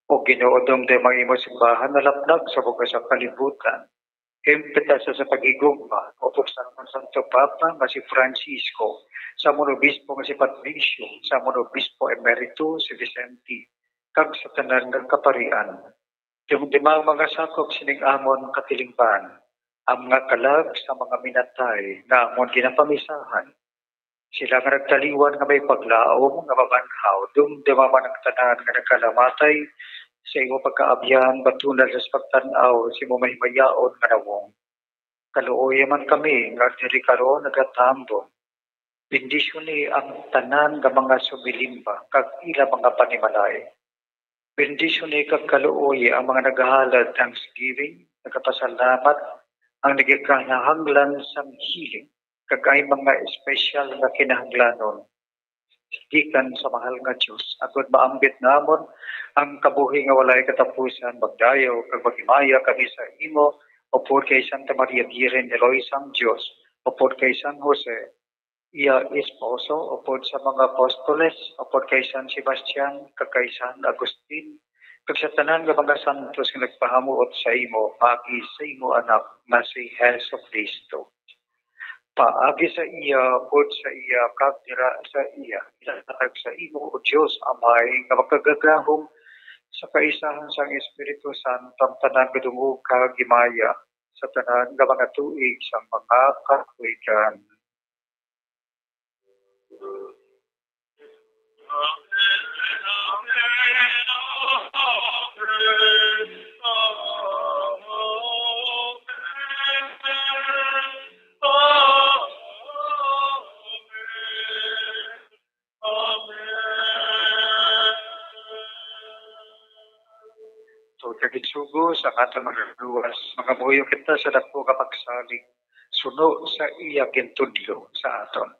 O Ginoo, dumdom ang imo simbahan nalaplag sa bugas sang kalibutan. Impita sa, sa paghigugma, upod sa amon Santo Papa nga si Francisco, sa amon obispo nga si Patricio, sa amon obispo emerito si Vicente, kag sa tanan nga kaparian. Dumduma ang mga sakop sining amon katilingban, ang mga kalag sa mga minatay nga amon ginapamisahan, sila nga nagtaliwan nga may paglaom nga mabanhaw, dumduma man ang tanan nga nagkalamatay sa imo pagkaabyan, batunal sa pagtan-aw sa imo mahimayaon nga nawong. Kaluoyi man kami nga diri karon nagatambong. Bendisyoni ang tanan nga mga sumilimba kag ila mga panimalay. Bendisyoni kag kaluoyi ang mga nagahalad thanksgiving, nagapasalamat, ang nagakinahanglan sang healing, kag ang mga espesyal nga kinahanglanon gikan sa mahal nga Dios, agod maambit namon ang kabuhi nga walay katapusan. Magdayaw kag maghimaya kami sa imo, upod kay Santa Maria, Birhen ni Loy sang Dios, upod kay San Jose, iya esposo, upod sa mga apostoles, upod kay San Sebastian, kag kay San Agustin, kag sa tanan nga mga santos nga nagpahamuot sa imo, paagi sa imo Anak nga si Jesu-Cristo. Paagi sa iya, upod sa iya, kag dira sa iya, ihatag sa imo, O Dios Amay, nga makagagahom sa kaisahan sang Espiritu Santo, ang tanan nga dungog kag himaya sa tanan nga mga tuig sang mga katuigan. Tungod kag ginsugo sa aton mga luwas, mangamuyo kita sa dako nga pagsalig suno sa iya gintudlo sa aton.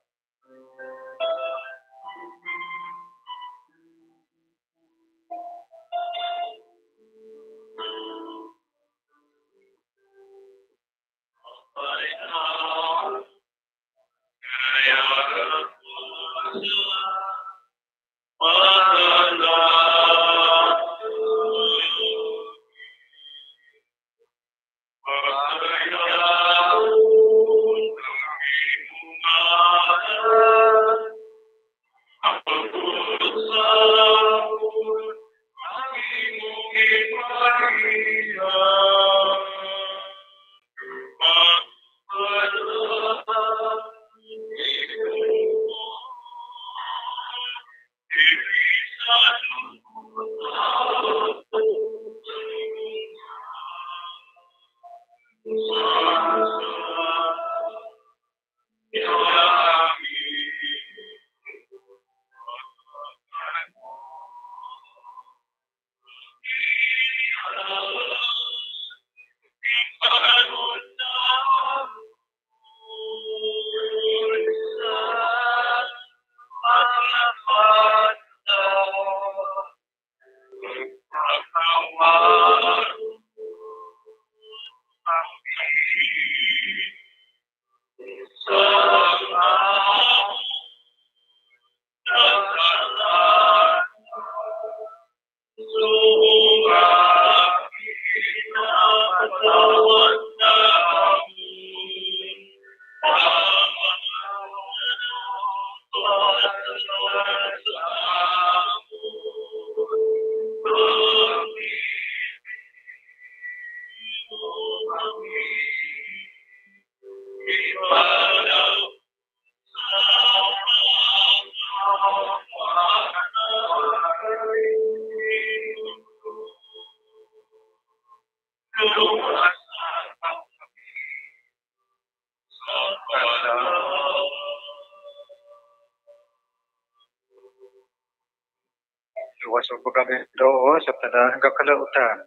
Luwas mo kami, Ginoo, sa tanan nga kalautan.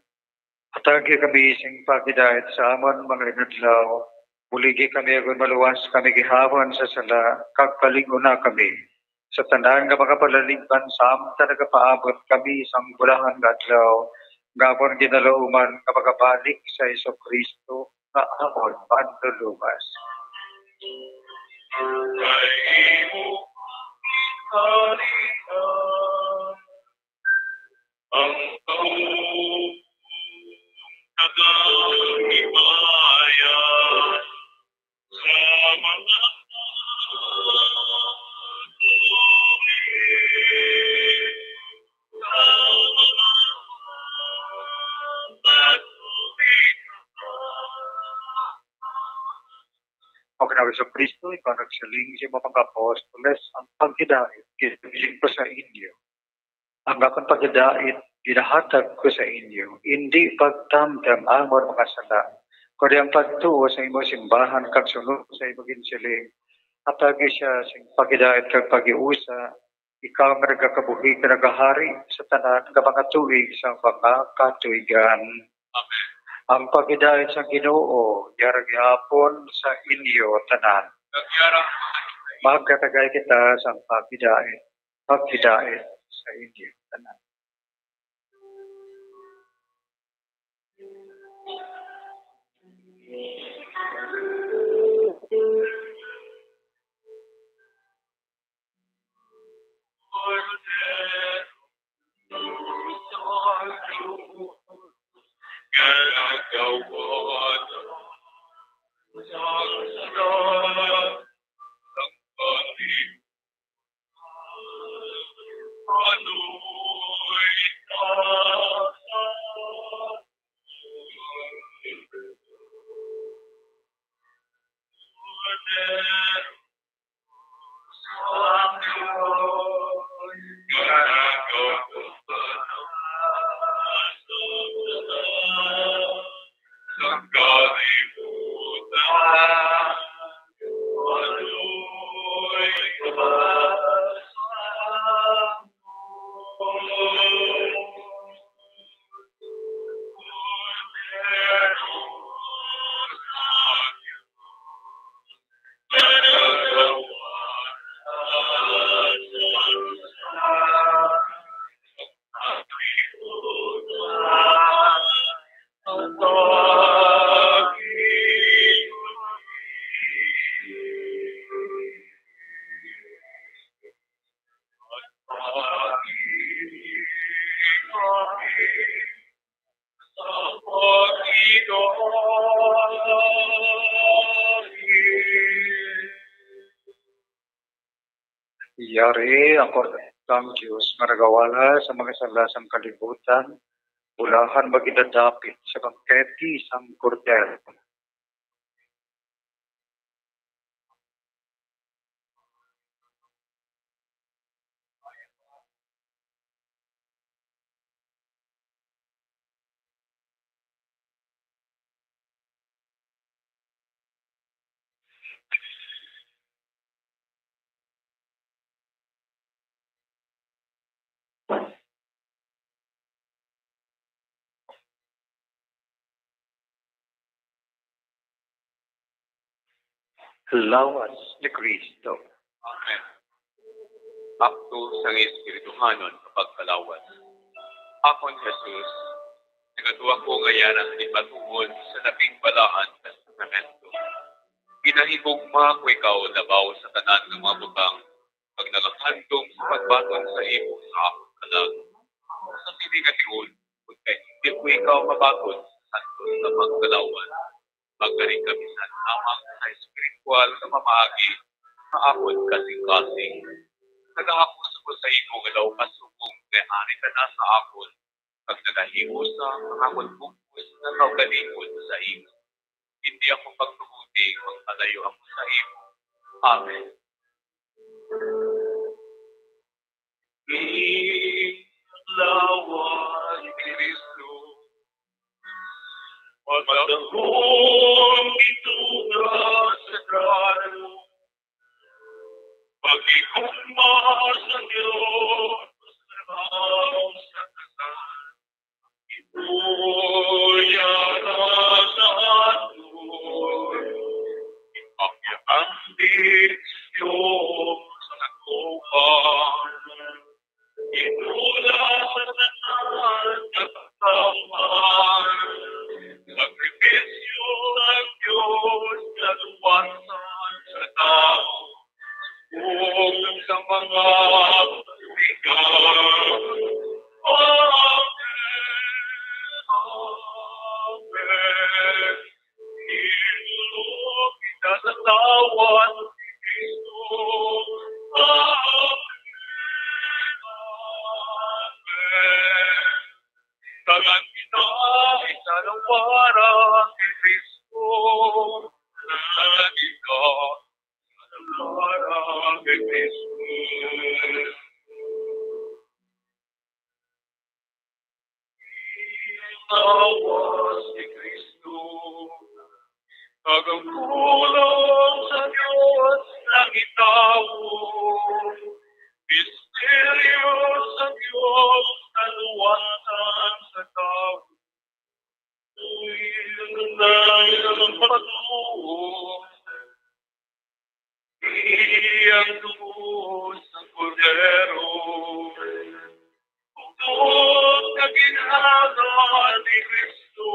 Hatagi kami sing paghidait sa amon mga inadlaw. Buligi kami, agon maluwas kami gihapon sa sala, kag palig-una kami sa tanan nga mga palaligban, samtang nagapaabot kami sang bulahan nga adlaw, nga amon ginalauman nga magabalik sa Jesu-Cristo nga amon Manluluwas. Kay imo ang kaharian, ang taong nagahimaya sa mga tuig, sa mga tuig. O Ginoong Jesu-Cristo, ikaw nagsiling sa imong mga apostoles, ang paghidait ginabilin ko sa inyo, ang akon paghidait ginahatag ko sa inyo, indi pagtamtam amon mga sala, kundi ang pagtuo sa imo simbahan kag sunod sa imo ginsiling. Hatagi siya sing paghidait kag paghiusa, ikaw nga nagakabuhi kag nagahari sa tanan nga mga tuig sang mga katuigan. Amen. Ang paghidait sang Ginoo yara gihapon sa inyo tanan. Yara. Magkatagay kita sang paghidait, paghidait sa inyo tanan. Yari ang kordero sang Dios nga nagawala sa mga sala sang kalibutan, bulahan magidadapit sa bangkete sang kordero. Lawas ni Cristo. Amen. Akto sang Espirituhanon nga pagkalawas. Akon Jesus, nagatua ko nga yara sa ipatuon sa labing balaan nga sakramento. Ginahigugma ko ikaw labaw sa tanan nga mga butang, pag nagahandom sa pagbaton sa imo sa akon kalag. Sa sini nga tion, kun kay hindi ko ikaw mabaton sa santos nga pagkalawas, magkari kami sa lamang sa espiritual nga pamaagi nga akon kasing-kasing. Nagahapos ko sa imo nga daw pasubong kay ari ka na sa akon, kag nagahimo sa ang akon bug-os nga kaugalingon sa imo. Hindi ako pagtuguti, magpalayo ako sa imo. Amen. Lawas ni Cristo, matahom ito nga sagrado. Paghigugma sa Dios, sa kasal. Ito yara sa aton, ipakyaandig sa Dios sa tuban. Inula sa tanan nga pagtawhan, sakripisyo sang Dios nga luwasan sa tawo. Subong sa mga pagbigan. Amen. Amen. Itulog kita sa lawas ni Cristo. Amen. Amen. Tagan kita isa lang para kay Cristo. Tagan kita isa lang para kay Cristo. Lawas ni Cristo. Kag ang pulong sa Dios nangitawo. Misteryo sa Dios naluwasan sa tawo. Uy, ang ganda ng pagtuo. Iyang dugo sa Kordero. Tungod nga ginhana ni Cristo,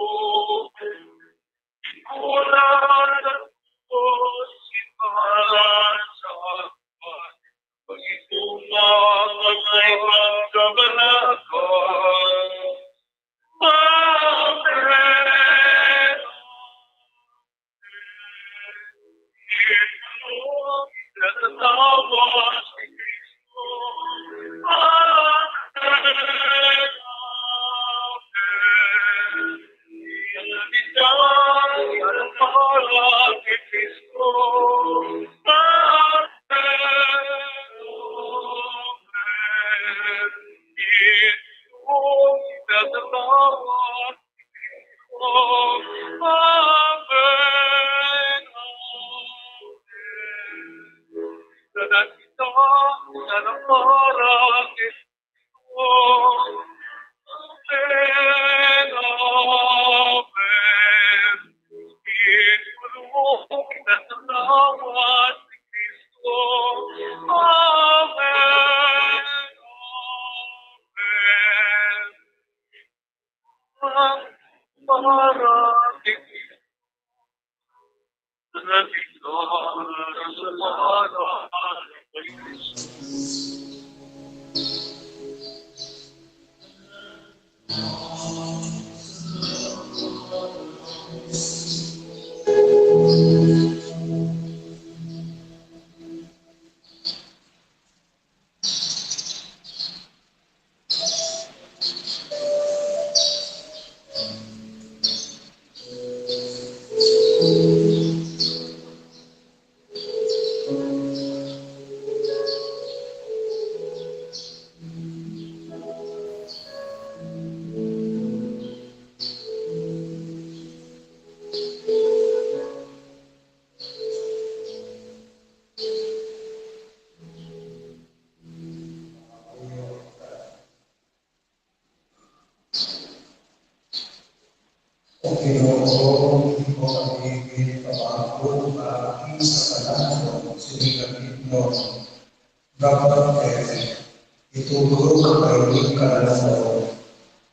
wala na tungod si para sa akon. Pag-ituma nga may pagkabalakan. Amen. Amen. Amen. Sa nagkita, sa nagparang Kristo. Amen. Amen. Ginpulong kita sa lawas ni Kristo. Amen. Amen. O Ginoo, imo ang ipin pamangkot paagi sa tanan mo sini nga gitno nga pagpwede. Itutok ang kay kanan mo,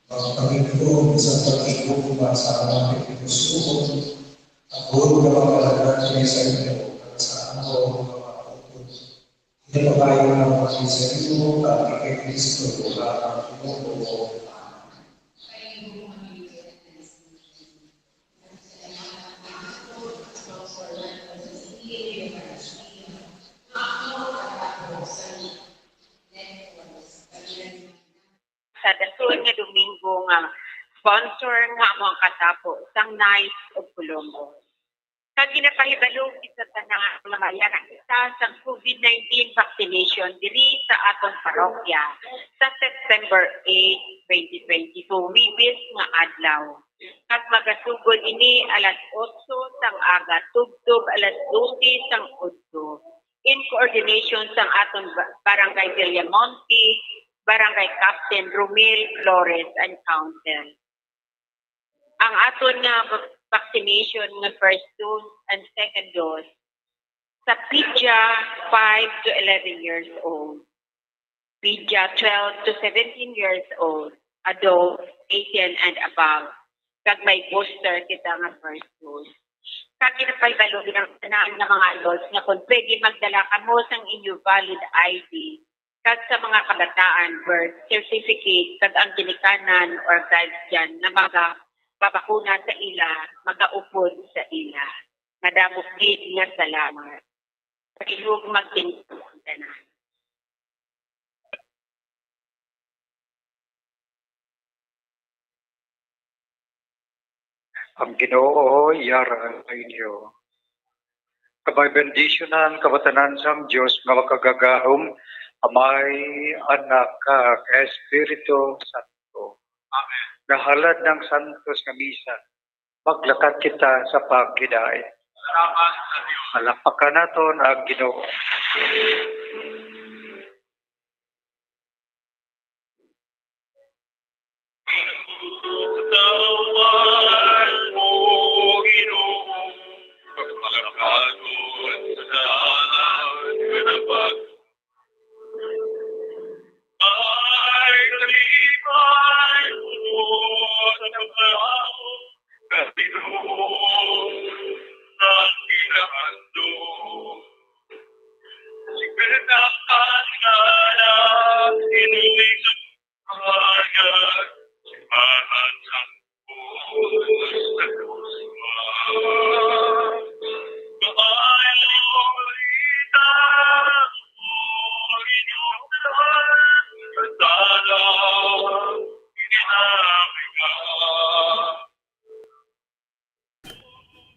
magpangigom sa pag-igugma sa amon nga pagpigos-igom, agod nga makalanat kami sa imo kag sa amon nga mga utod. Ginapamayo nga mga sa imo, kag kay Kristo, ang Ginoo. Sa dason nga Domingo nga sponsor nga amo ang katapo sang Knights of Columbus. Kag ginapahibalog kita tanan nga mayara kita sang COVID nineteen vaccination diri sa aton parokya sa September eight, twenty twenty-two, Huwebes nga adlaw. Kag magasugod ini alas otso sang aga tubtob alas dose sang udto, in coordination sang aton ba-, Barangay Villamonte, Barangay Captain Romel Flores and Council. Ang aton nga vac-, vaccination nga first dose and second dose sa Pedia five to eleven years old, Pedia twelve to seventeen years old, adults eighteen and above, kag may booster kita nga first dose. Kag ginapahibalog ang tanan nga mga adults nga kung pwede, magdala kamo sang inyo valid I D kag sa mga kabataan, birth certificate, kag ang ginikanan or guardian nga magapabakuna sa ila, magaupod sa ila. Madamo gid nga salamat. Palihog magtindig ang tanan. Ang Ginoo yara sa inyo. Kag bendisyunan kamo tanan sang Dios nga makagagahom, Amay, Anak, kag Espiritu Santo. Amen. Nahalad ang santos nga misa, maglakat kita sa paghidait. Salamat sa Dios. Palakpakan naton ang Ginoo.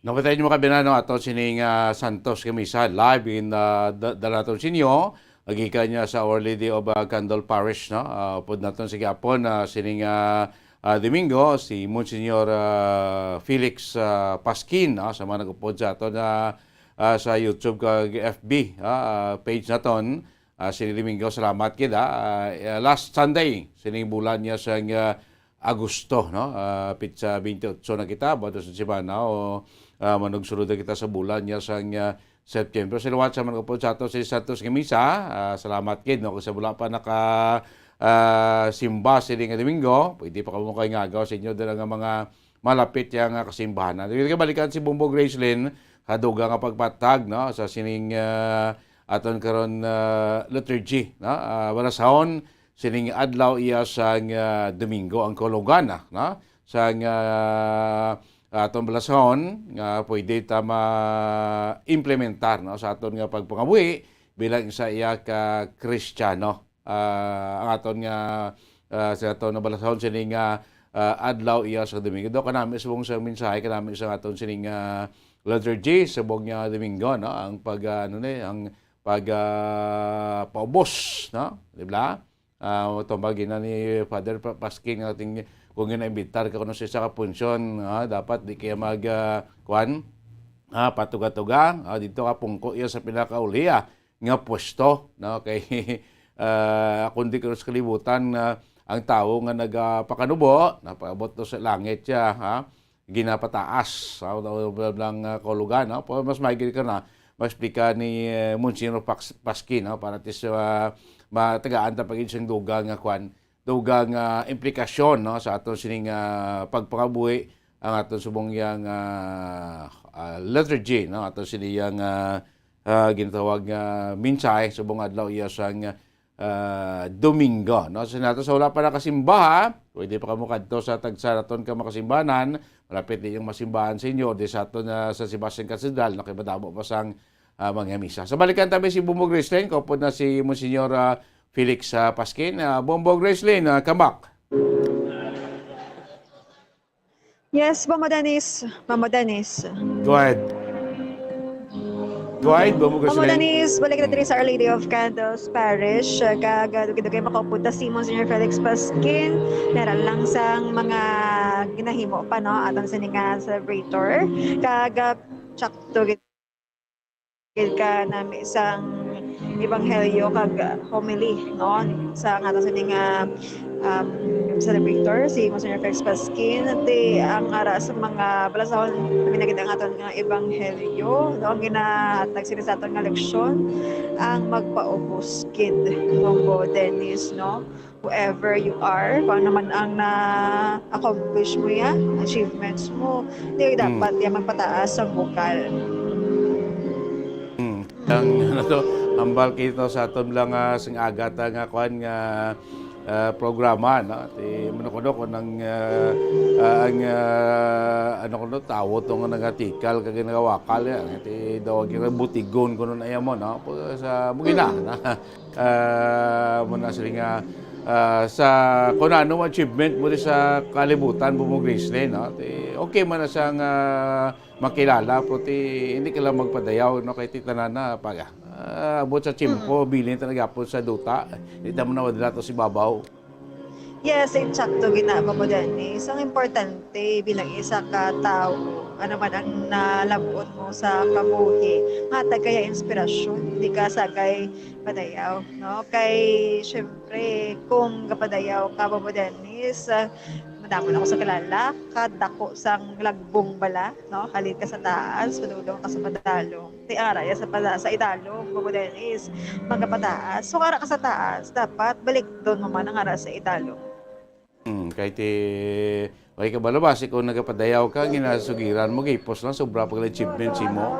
Napatay niyo, mga binano, ato sining, ah, santos nga misa live in, ah, da-, dala naton sa inyo. Gikan niya sa Our Lady of, ah, Candle Parish, no? Ah, upod naton sa gihapon, ah, sining, ah, ah, Domingo, si Monsignor, ah, Felix, ah, Pasquin, no? Sa mga nag-upod sa aton, ah, ah, sa YouTube kag F B, ah, ah, page naton. Ah, sining Domingo, salamat gid, ah. Ah, last Sunday sining bulan niya sang, ah, Agosto, no? Ah, pitsa twenty-eight na kita, buot sa semana, o, ah, manugsulod na kita sa bulan niya sang, ah, September. Salamat sa mga upod sa ato sa santos nga misa. Ah, salamat gid, no? Kung sa wala pa naka, ah, simba sini nga Domingo, pwede pa kamo kay ngagaw sa inyo dira nga mga malapit ya nga kasimbahan. Dili ka balikan si Bombo Gracelyn, kaduga nga pagpatag, no, sa sining, ah, aton karon, ah, liturgy, no? Ah, balasahon sining adlaw iya sang, ah, Domingo ang kaulugan, ah, no? Sang, ah, aton balasahon nga pwede ta ma-implementar, no, sa aton nga pagpangabuhi bilang isa iya ka Kristiyano. Ah, ang aton nga, ah, sa aton nabalasahon sini nga, ah, adlaw iya sa Domingo. Daw kanami subong sa mensahe, kanami sa aton sining, ah, liturgy subong nga Domingo, no? Ang pag, ah, ano ni, ang pag, ah, paubos, no? Di ba? Ah, tumag ina ni Father Pa-, Pasquin nga ating, kung ginaimbitar ka kuno sa isa ka punsyon, ah, dapat di kaya mag, ah, kuan, ah, patuga-tuga, ah, dito ka pungko iya sa pinakauliya nga pwesto, no? Kay, ah, kung di ka sa kalibutan, ah, ang tawo nga nagapakanubo, napaabot to sa langit siya, ha? Ginapataas, ha? Lang, ah, kaulugan, no? Pero mas maigi ka na, mas explica ni, eh, Monsignor Pax-, Pasquin, no? Para at least, ah, matagaan ta pag isang dugang nga kwan, dugang, ah, implikasyon, no? Sa aton sining, ah, pagpangabuhi, ang aton subong yang, ah, ah, liturgy, no? Aton sining yang, ah, ah, ginatawag nga mensahe subong adlaw iya sang, ah, Domingo, no? So, nato sa wala pa nakasimba, ha? Pwede pa kamo kadto sa tagsa naton ka makasimbanan, malapit di yung masimbahan sa inyo, di sa aton, ah, sa Sebastian Cathedral, no? Kay madamo pa sang, ah, mga misa. So, balikan tabi si Bombo Gracelyn, kaupod na si Monsignor, ah, Felix, ah, Pasquin. Ah, Bombo Gracelyn, ah, come back. Yes, Mama Dennis. Mama Dennis. Go ahead. Go ahead, Bombo Mama Gracelyn. Dennis, balik na diri sa Our Lady of Candles Parish. Uh, kag, uh, dugay-dugay makaupunta si Monsignor Felix Pasquin. Meron lang sang mga ginahimo pa, no? Aton sini nga celebrator. Kag, uh, tsakto gid ka nami sang ebanghelyo kag homily, no, sa ngalan sa ning, ah, um, celebrator, si Monsignor Felix Pasquin. Ti ang ara sa mga balasahon, kami na gid ang aton nga ebanghelyo, no, ang ginahatag sini sa aton nga leksyon, ang magpaubos gid, Bombo Dennis, no? Whoever you are, kung ano man ang na-accomplish mo ya, achievements mo, di Mm. dapat ya magpataas ang bukal. Mm. Ang, ano to, hambal kita sa aton lang, ah, sing agata nga kwan nga, ah, programa, no? Ti, mano ko, no, kung ang, ah, ah, ang, ah, ano ko, no, tawo to nga nagatikal kag nagawakal, ya. Ti daw ang butigon ko nun, ayaw mo, no? Sa, mugina, na. Ah, muna sila nga, ah, sa kung ano ang achievement mo di sa kalibutan, Bombo Gracelyn, no? Ti, okay man na siya nga makilala, pero ti, hindi ka lang magpadayaw, no? Kay ti tanan na, paga. Ah, abot sa tiyempo, Mm. bilin talaga po sa duta. Hindi naman naman nila to si babaw. Yes, insakto gina, Bombo Dennis. Ang importante bilang isa ka tawo, ano man ang nalabot mo sa kabuhi, matag kaya inspirasyon, di ka sagay padayaw, no? Kay, syempre, kung gapadayaw ka, Bombo Dennis, ah, madamo na ako sa kilala, kadako sang lagbong bala, no? Halin ka sa taas, padulong ka sa padalong. Ti ara ya sa pada-, sa idalom, Bombo Dennis, magapataas. So, ara ka sa taas, dapat balikdon mo man ang ara sa idalom. Hmm, kay ti, okay ka balabas, ikaw nagapadayaw ka, ginasugiran mo, gipos lang, sobra pag achievement si mo.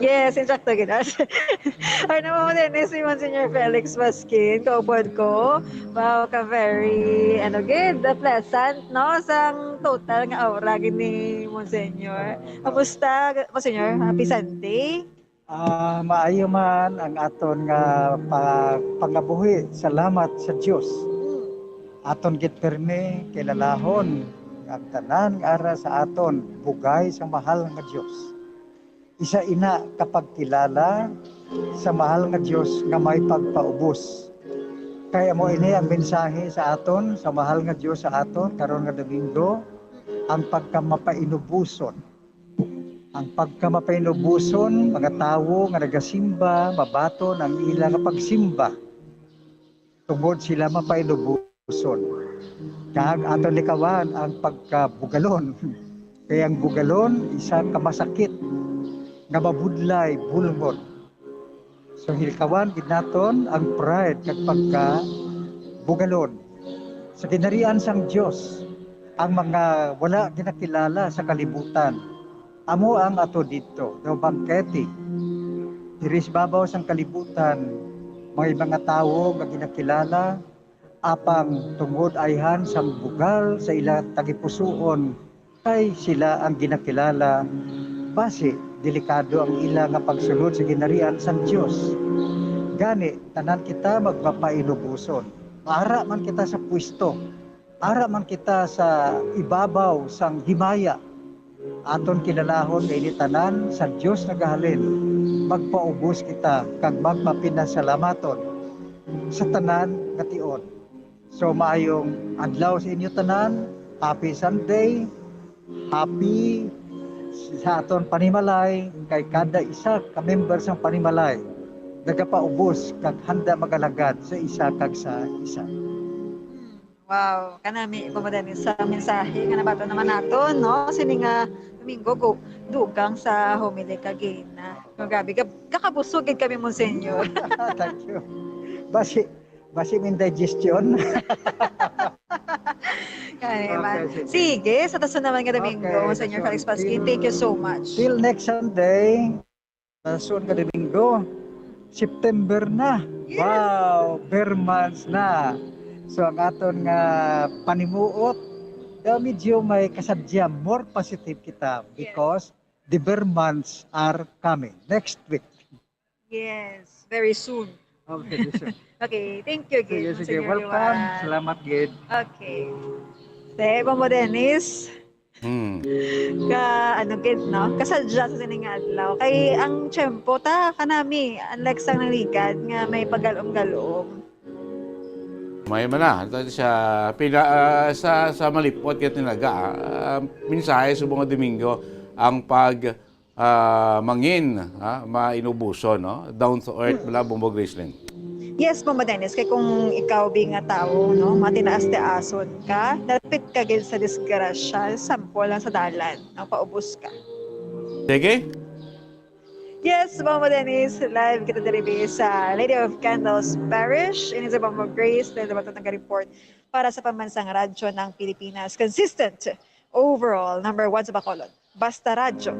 Yes, insakto gid. Ano mo din, si Monsignor Felix Pasquin, kaupod ko. Wow, ka very, ano gid, pleasant, no? Sang total nga aura gid ni Monsignor. Kamusta, Monsignor? Happy Sunday? Ah, maayo man ang aton nga pa-, pangabuhi. Salamat sa Dios. Aton gid pirmi kilalahon ang tanan nga ara sa aton bugay sa mahal nga Dios. Isa ina ka pagkilala sa mahal nga Dios nga may pagpaubos. Kay amo ini ang mensahe sa aton sa mahal nga Dios sa aton karon nga Domingo, ang pagkamapainubuson. Ang pagkamapainubuson, mga tawo nga nagasimba, mabaton ang ila nga pagsimba, tungod sila mapainubuson. Kag aton likawan ang pagkabugalon. Kay ang bugalon, isa ka masakit nga mabudlay, bulngon. So, hilkawan gid naton ang pride kag pagka, Bugalon, sa ginharian sang Dios, ang mga wala ginakilala sa kalibutan, amo ang ato didto daw bangkete. Diri sa babaw sang kalibutan, may mga tawo nga ginakilala, apang tungod ayhan sang bugal sa ila tagipusoon, kay sila ang ginakilala, basi delikado ang ila nga pagsulod sa ginharian sang Dios. Gani, tanan kita magmapainuboson. Ara man kita sa pwesto, ara man kita sa ibabaw sang himaya. Aton kilalahon nga ini tanan sa Dios nagahalin, magpaubos kita kag magpapinasalamaton sa tanan nga tion. So, maayong adlaw sa inyo tanan. Happy Sunday. Happy sa aton panimalay, kay kada isa ka member sang panimalay nagapaubos kag handa magalagad sa isa kag sa isa. Wow, kanami ko mo din sa mensahe nga nabato naman nato, no? Sini nga Domingo, go, dugang sa homily kagina. No, grabe, gab- kakabusog gid kami, Monsignor. Thank you. Basi, basi may indigestion. Kaya naman. Okay, sige. Sige, sa taso naman nga Domingo, okay, Monsignor Felix Pasquin, thank you so much. Till next Sunday, tason nga Domingo, September na. Yes. Wow, ber months na. So ang aton nga panimuot, daw medyo may kasadya, more positive kita because the ber months are coming next week. Yes, very soon. Okay, this one. Okay, thank you, Sige, Gid, sige. Monsignor Welcome. Liwan. Salamat, Gid. Okay. Sa iba mo, Dennis, Hmm. ka, ano, Gid, no? Kasadya sa sining nga adlaw. Kay ang tiyempo, ta, kanami, unlike sa nangligad nga may pagalom-galom. May man na. Ito siya, pina, ah, sa, sa malipot kaya tinaga, ah, mensahe sa mga Domingo, ang pag ah, mangin, ha, mainubuson, no? Down to earth bala, Bumbog Riesling. Yes, Mama Dennis, kay kung ikaw bi nga tawo, no, matinaas-tiason ka, dapit ka gid sa disgrasya, sample lang sa dalan, no, paubos ka. Sige? Yes, Mama Dennis, live kita diri bi sa Lady of Candles Parish. Ini sa Mama Grace, na dapat nag-report para sa Pambansang Radyo ng Pilipinas. Consistent, overall, number one sa Bacolod. Basta Radyo.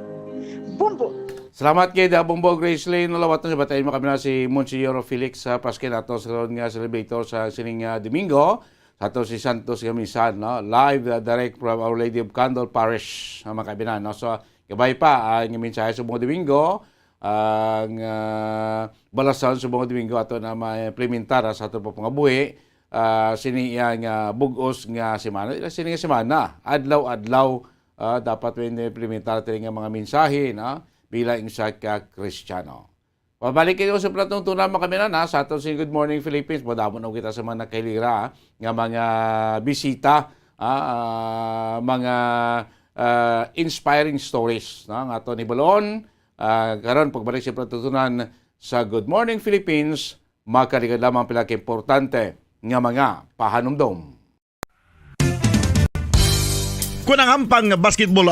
Bumbo! Salamat kay Dabong Bo Grace Lane. Nalawat na sa batay mo kami na si Monsignor Felix sa Pasquin, ato sa karon nga celebrator sa sining, ah, Domingo. Sa ato si Santos nga Misa, no? Live, ah, direct from Our Lady of Candle Parish, ah, mga kaibigan, no? So, kabay pa ang mensahe sa mga Domingo, ang, ah, balasan sa mga Domingo ato na ma-implementar, ah, sa ato pa pangabuhi, ah, sini iya nga bug-os nga semana, sini nga semana, adlaw-adlaw, ah, dapat may implementar tini nga mga mensahe, no? Bilang isa ka Kristiyano. Pabalik kayo sa palatuntunan, mga kaminan, ha, sa aton sing Good Morning Philippines. Madamo na kita sa mga nakailira, ha, nga mga bisita, ha, ah, mga, ah, inspiring stories, no, nga aton ibalon. Ah, karon, pagbalik sa palatuntunan sa Good Morning Philippines, makaligad lamang pila ka importante nga mga pahanumdom. Kon ang ampang nga basketball